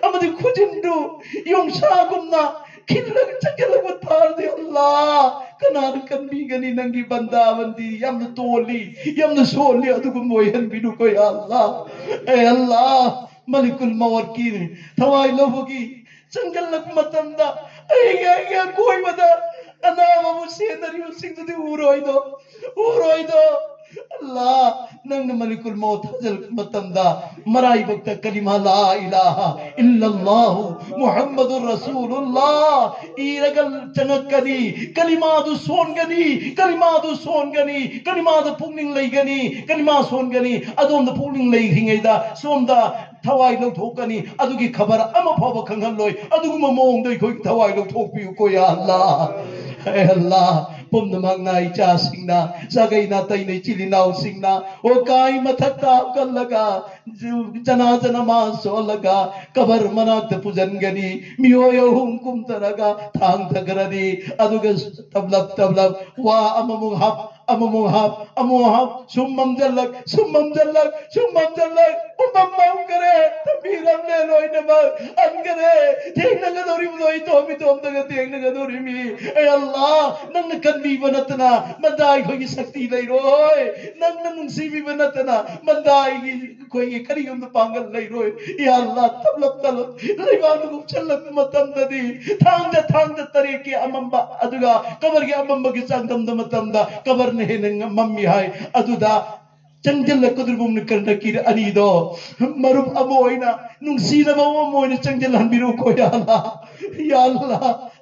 ꯑꯃꯗꯤ ꯈꯨꯖꯤꯟꯗꯨ ꯌꯣꯡꯁꯥꯒꯨꯝꯅ ꯈꯤꯜꯂꯒ ꯆꯠꯀꯗꯕ ꯇꯥꯔꯗꯤ, ꯑꯜꯂꯥ, ꯀꯅꯥꯅ ꯀꯟꯕꯤꯒꯅꯤ? ꯅꯪꯒꯤ ꯕꯟꯗꯥ ꯕꯟꯗꯤ ꯌꯥꯝꯅ ꯇꯣꯜꯂꯤ, ꯌꯥꯝꯅ ꯁꯣꯜꯂꯤ, ꯑꯗꯨꯒꯨꯝꯕ ꯑꯣꯏꯍꯟꯕꯤꯅꯨꯀꯣ ꯌꯥ ꯑꯜꯂꯥ꯫ ꯑꯦ ꯑꯜꯂꯥ, ꯃꯂꯤꯀꯨꯜ ꯃꯧꯠꯀꯤ ꯊꯋꯥꯏ ꯂꯧꯕꯒꯤ ꯆꯪꯁꯤꯜꯂꯛꯄ ꯃꯇꯝꯗ ꯑꯩꯒꯤ, ꯑꯩꯒꯤ ꯑꯀꯣꯏꯕꯗ ꯑꯅꯥꯕꯕꯨ ꯁꯦꯟꯅꯔꯤꯕꯁꯤꯡꯗꯨꯗꯤ ꯎꯔꯣꯏꯗꯣ, ꯎꯔꯣꯏꯗꯣ꯫ ꯑꯜꯂꯥ, ꯅꯪꯅ ꯃꯂꯤꯀꯨꯜ ꯃꯧꯠ ꯊꯥꯖꯤꯜꯂꯛꯄ ꯃꯇꯝꯗ ꯃꯔꯥꯏꯕꯛꯇ ꯀꯂꯤꯃꯥ ꯂꯥ ꯏꯂꯥꯍ ꯏꯜꯂꯜꯂꯥꯍꯨ ꯃꯨꯍꯝꯃꯗꯨꯔ ꯔꯁꯨꯂꯨꯜꯂꯥ ꯏꯔꯒ ꯆꯪꯉꯛꯀꯅꯤ꯫ ꯀꯂꯤꯃꯥꯗꯨ ꯁꯣꯟꯒꯅꯤ, ꯀꯂꯤꯃꯥꯗꯨ ꯁꯣꯟꯒꯅꯤ, ꯀꯂꯤꯃꯥꯗ ꯄꯨꯛꯅꯤꯡ ꯂꯩꯒꯅꯤ, ꯀꯂꯤꯃꯥ ꯁꯣꯟꯒꯅꯤ꯫ ꯑꯗꯣꯝꯗ ꯄꯨꯛꯅꯤꯡ ꯂꯩꯔꯤꯉꯩꯗ ꯁꯣꯝꯗ ꯊꯋꯥꯏ ꯂꯧꯊꯣꯛꯀꯅꯤ꯫ ꯑꯗꯨꯒꯤ ꯈꯕꯔ ꯑꯃ ꯐꯥꯎꯕ ꯈꯪꯍꯜꯂꯣꯏ꯫ ꯑꯗꯨꯒꯨꯝꯕ ꯃꯑꯣꯡꯗ ꯑꯩꯈꯣꯏ ꯊꯋꯥꯏ ꯂꯧꯊꯣꯛꯄꯤꯌꯨꯀꯣ ꯌꯥ ꯑꯜꯂꯥ꯫ ꯑꯦ ꯑꯜꯂꯥ, ꯄꯨꯝꯅꯃꯛꯅ, ꯏꯆꯥꯁꯤꯡꯅ, ꯁꯥꯒꯩ ꯅꯥꯇꯩꯅ, ꯏꯆꯤꯜ ꯏꯅꯥꯎꯁꯤꯡꯅ ꯑꯣꯀꯥꯏ ꯃꯊꯛꯇ ꯍꯥꯞꯀꯠꯂꯒ, ꯖꯅꯥꯖꯥ ꯅꯃꯥꯖ ꯁꯣꯜꯂꯒ ꯀꯕꯔ ꯃꯅꯥꯛꯇ ꯄꯨꯖꯟꯒꯅꯤ꯫ ꯃꯤꯑꯣꯏ ꯑꯍꯨꯝ ꯀꯨꯝꯊꯔꯒ ꯊꯥꯡꯊꯈ꯭ꯔꯅꯤ꯫ ꯑꯗꯨꯒ ꯇꯞꯂꯞ ꯇꯞꯂꯞ ꯋꯥ ꯑꯃꯃꯨꯛ ꯍꯥꯞ, ꯑꯃꯃꯨꯛ ꯍꯥꯞ, ꯑꯃꯃꯨꯛ ꯍꯥꯞ, ꯁꯨꯝ ꯃꯝꯖꯜꯂꯛ, ꯁꯨꯝ ꯃꯝꯖꯜꯂꯛ, ꯁꯨꯝ ꯃꯝꯖꯜꯂꯛ, ꯄꯨꯝꯃꯝ ꯃꯝꯈꯔꯦ꯫ ꯇꯝꯕꯤꯔꯝꯂꯦ ꯂꯣꯏꯅꯃꯛ ꯍꯟꯈꯔꯦ꯫ ꯊꯦꯡꯅꯒꯗꯧꯔꯤꯕꯗꯣ ꯏꯇꯣꯝ ꯏꯇꯣꯝꯇꯒ ꯊꯦꯡꯅꯒꯗꯧꯔꯤꯃꯤ꯫ ꯑꯦ ꯑꯜꯂꯥ, ꯅꯪꯅ ꯀꯟꯕꯤꯕ ꯅꯠꯇꯅ ꯃꯟꯗꯥ ꯑꯩꯈꯣꯏꯒꯤ ꯁꯛꯇꯤ ꯂꯩꯔꯣꯏ꯫ ꯅꯪꯅ ꯅꯨꯡꯁꯤꯕꯤꯕ ꯅꯠꯇꯅ ꯃꯟꯗꯥ ꯑꯩꯒꯤ, ꯑꯩꯈꯣꯏꯒꯤ ꯀꯔꯤꯒꯨꯝꯕ ꯄꯥꯡꯒꯜ ꯂꯩꯔꯣꯏ꯫ ꯌꯥ ꯑꯜꯂꯥ, ꯇꯞꯂꯞ ꯇꯞꯂꯞ ꯂꯩꯕꯥꯛꯅ ꯀꯨꯞꯁꯜꯂꯛꯄ ꯃꯇꯝꯗꯗꯤ ꯊꯥꯡꯗ, ꯊꯥꯡꯗ ꯇꯔꯦꯠꯀꯤ ꯑꯃꯝꯕ, ꯑꯗꯨꯒ ꯀꯕꯔꯒꯤ ꯑꯃꯝꯕꯒꯤ ꯆꯥꯡꯗꯝꯗ ꯃꯇꯝꯗ ꯀꯕꯔꯅ ꯍꯦꯟꯅ ꯃꯝꯃꯤ ꯍꯥꯏ꯫ ꯑꯗꯨꯗ ꯆꯪꯁꯤꯜꯂꯛꯀꯗꯧꯔꯤꯕ ꯅꯀꯤꯔ ꯑꯅꯤꯗꯣ ꯃꯔꯨꯞ ꯑꯃ ꯑꯣꯏꯅ, ꯅꯨꯡꯁꯤꯅꯕ ꯑꯃ ꯑꯣꯏꯅ ꯆꯪꯁꯤꯜꯍꯟꯕꯤꯔꯛꯎꯀꯣ ꯌꯥ ꯑꯜꯂꯥ, ꯌꯥ ꯑꯜꯂꯥ꯫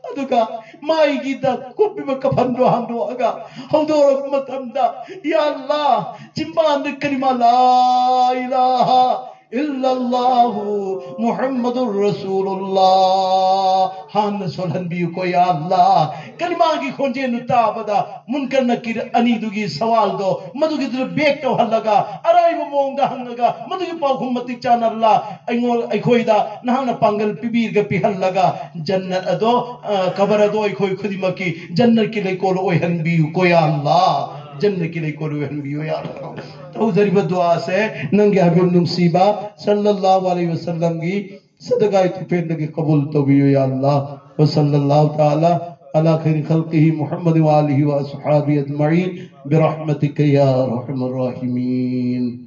ꯑꯗꯨꯒ ꯃꯥꯏꯒꯤꯗ ꯀꯨꯞꯄꯤꯕ ꯀꯐꯟꯗꯣ ꯍꯥꯡꯗꯣꯛꯑꯒ ꯍꯧꯗꯣꯔꯛꯄ ꯃꯇꯝꯗ, ꯌꯥ ꯑꯜꯂꯥ, ꯆꯤꯝꯕꯥꯟꯗ ꯀꯂꯤꯃꯥ ꯂꯥ ꯏꯂꯥꯍ ꯏಲ್ಲಲ್ಲಾಹು ꯃꯨꯍꯝꯃದುರ್ ꯔꯁೂಲꯨꯜꯂꯥ ꯍꯥꯟꯅ ꯁꯣꯜꯍꯟꯕꯤꯌꯨꯀꯣ, ꯌꯥ ꯑꯜꯂꯥ꯫ ꯀꯂꯤꯃꯥꯒꯤ ꯈꯣꯟꯖꯦꯜꯗꯨ ꯇꯥꯕꯗ ꯃꯨꯟꯀꯔ ꯅꯀꯤꯔ ꯑꯅꯤꯗꯨꯒꯤ ꯁꯋꯥꯜꯗꯣ ꯃꯗꯨꯒꯤꯗꯨꯗ ꯕꯦꯛ ꯇꯧꯍꯜꯂꯒ, ꯑꯔꯥꯏꯕ ꯃꯑꯣꯡꯗ ꯍꯪꯉꯒ, ꯃꯗꯨꯒꯤ ꯄꯥꯎꯈꯨꯝ ꯃꯇꯤꯛ ꯆꯥꯅ ꯑꯜꯂꯥ ꯑꯩꯉꯣꯟ-, ꯑꯩꯈꯣꯏꯗ ꯅꯍꯥꯛꯅ ꯄꯥꯡꯒꯜ ꯄꯤꯕꯤꯔꯒ ꯄꯤꯍꯜꯂꯒ, ꯖꯟꯅꯠ ꯑꯗꯣ, ꯑ, ꯀꯕꯔ ꯑꯗꯣ ꯑꯩꯈꯣꯏ ꯈꯨꯗꯤꯡꯃꯛꯀꯤ ꯖꯟꯅꯠꯀꯤ ꯂꯩꯀꯣꯜ ꯑꯣꯏꯍꯟꯕꯤꯌꯨꯀꯣ, ꯌꯥ ꯑꯜꯂꯥ꯫ ꯖꯟꯅꯠꯀꯤ ꯂꯩꯀꯣꯜ ꯑꯣꯏꯍꯟꯕꯤꯌꯨ, ꯌꯥ ꯑꯜꯂꯥ꯫ ꯇꯧꯖꯔꯤꯕ ꯗꯨꯋꯥꯁꯦ ꯅꯪꯒꯤ ꯍꯕꯤꯕ ꯅꯨꯡꯁꯤꯕ ꯁꯜꯂꯜꯂꯥꯍꯨ ꯑꯂꯩꯍꯤ ꯋꯁꯜꯂꯝꯒꯤ ꯁꯗꯒꯥꯏ ꯇꯨꯐꯦꯟꯗꯒꯤ ꯀꯕꯨꯜ ꯇꯧꯕꯤꯌꯨ, ꯌꯥ ꯑꯜꯂꯥ꯫ ꯋꯁꯜꯂꯜꯂꯥꯍꯨ ꯇꯥꯂꯥ ꯑꯂꯥ ꯈꯩꯔꯤ ꯈꯜꯀꯤꯍꯤ ꯃꯨꯍꯝꯃꯗ ꯋꯥ ꯑꯂꯤꯍꯤ ꯋꯥ ꯑꯁꯍꯥꯕꯤꯍꯤ ꯑꯖꯃꯥꯏꯟ ꯕꯤꯔꯍꯃꯇꯤꯀ ꯌꯥ ꯑꯔꯍꯃꯔ ꯔꯥꯍꯤꯃꯤꯟ꯫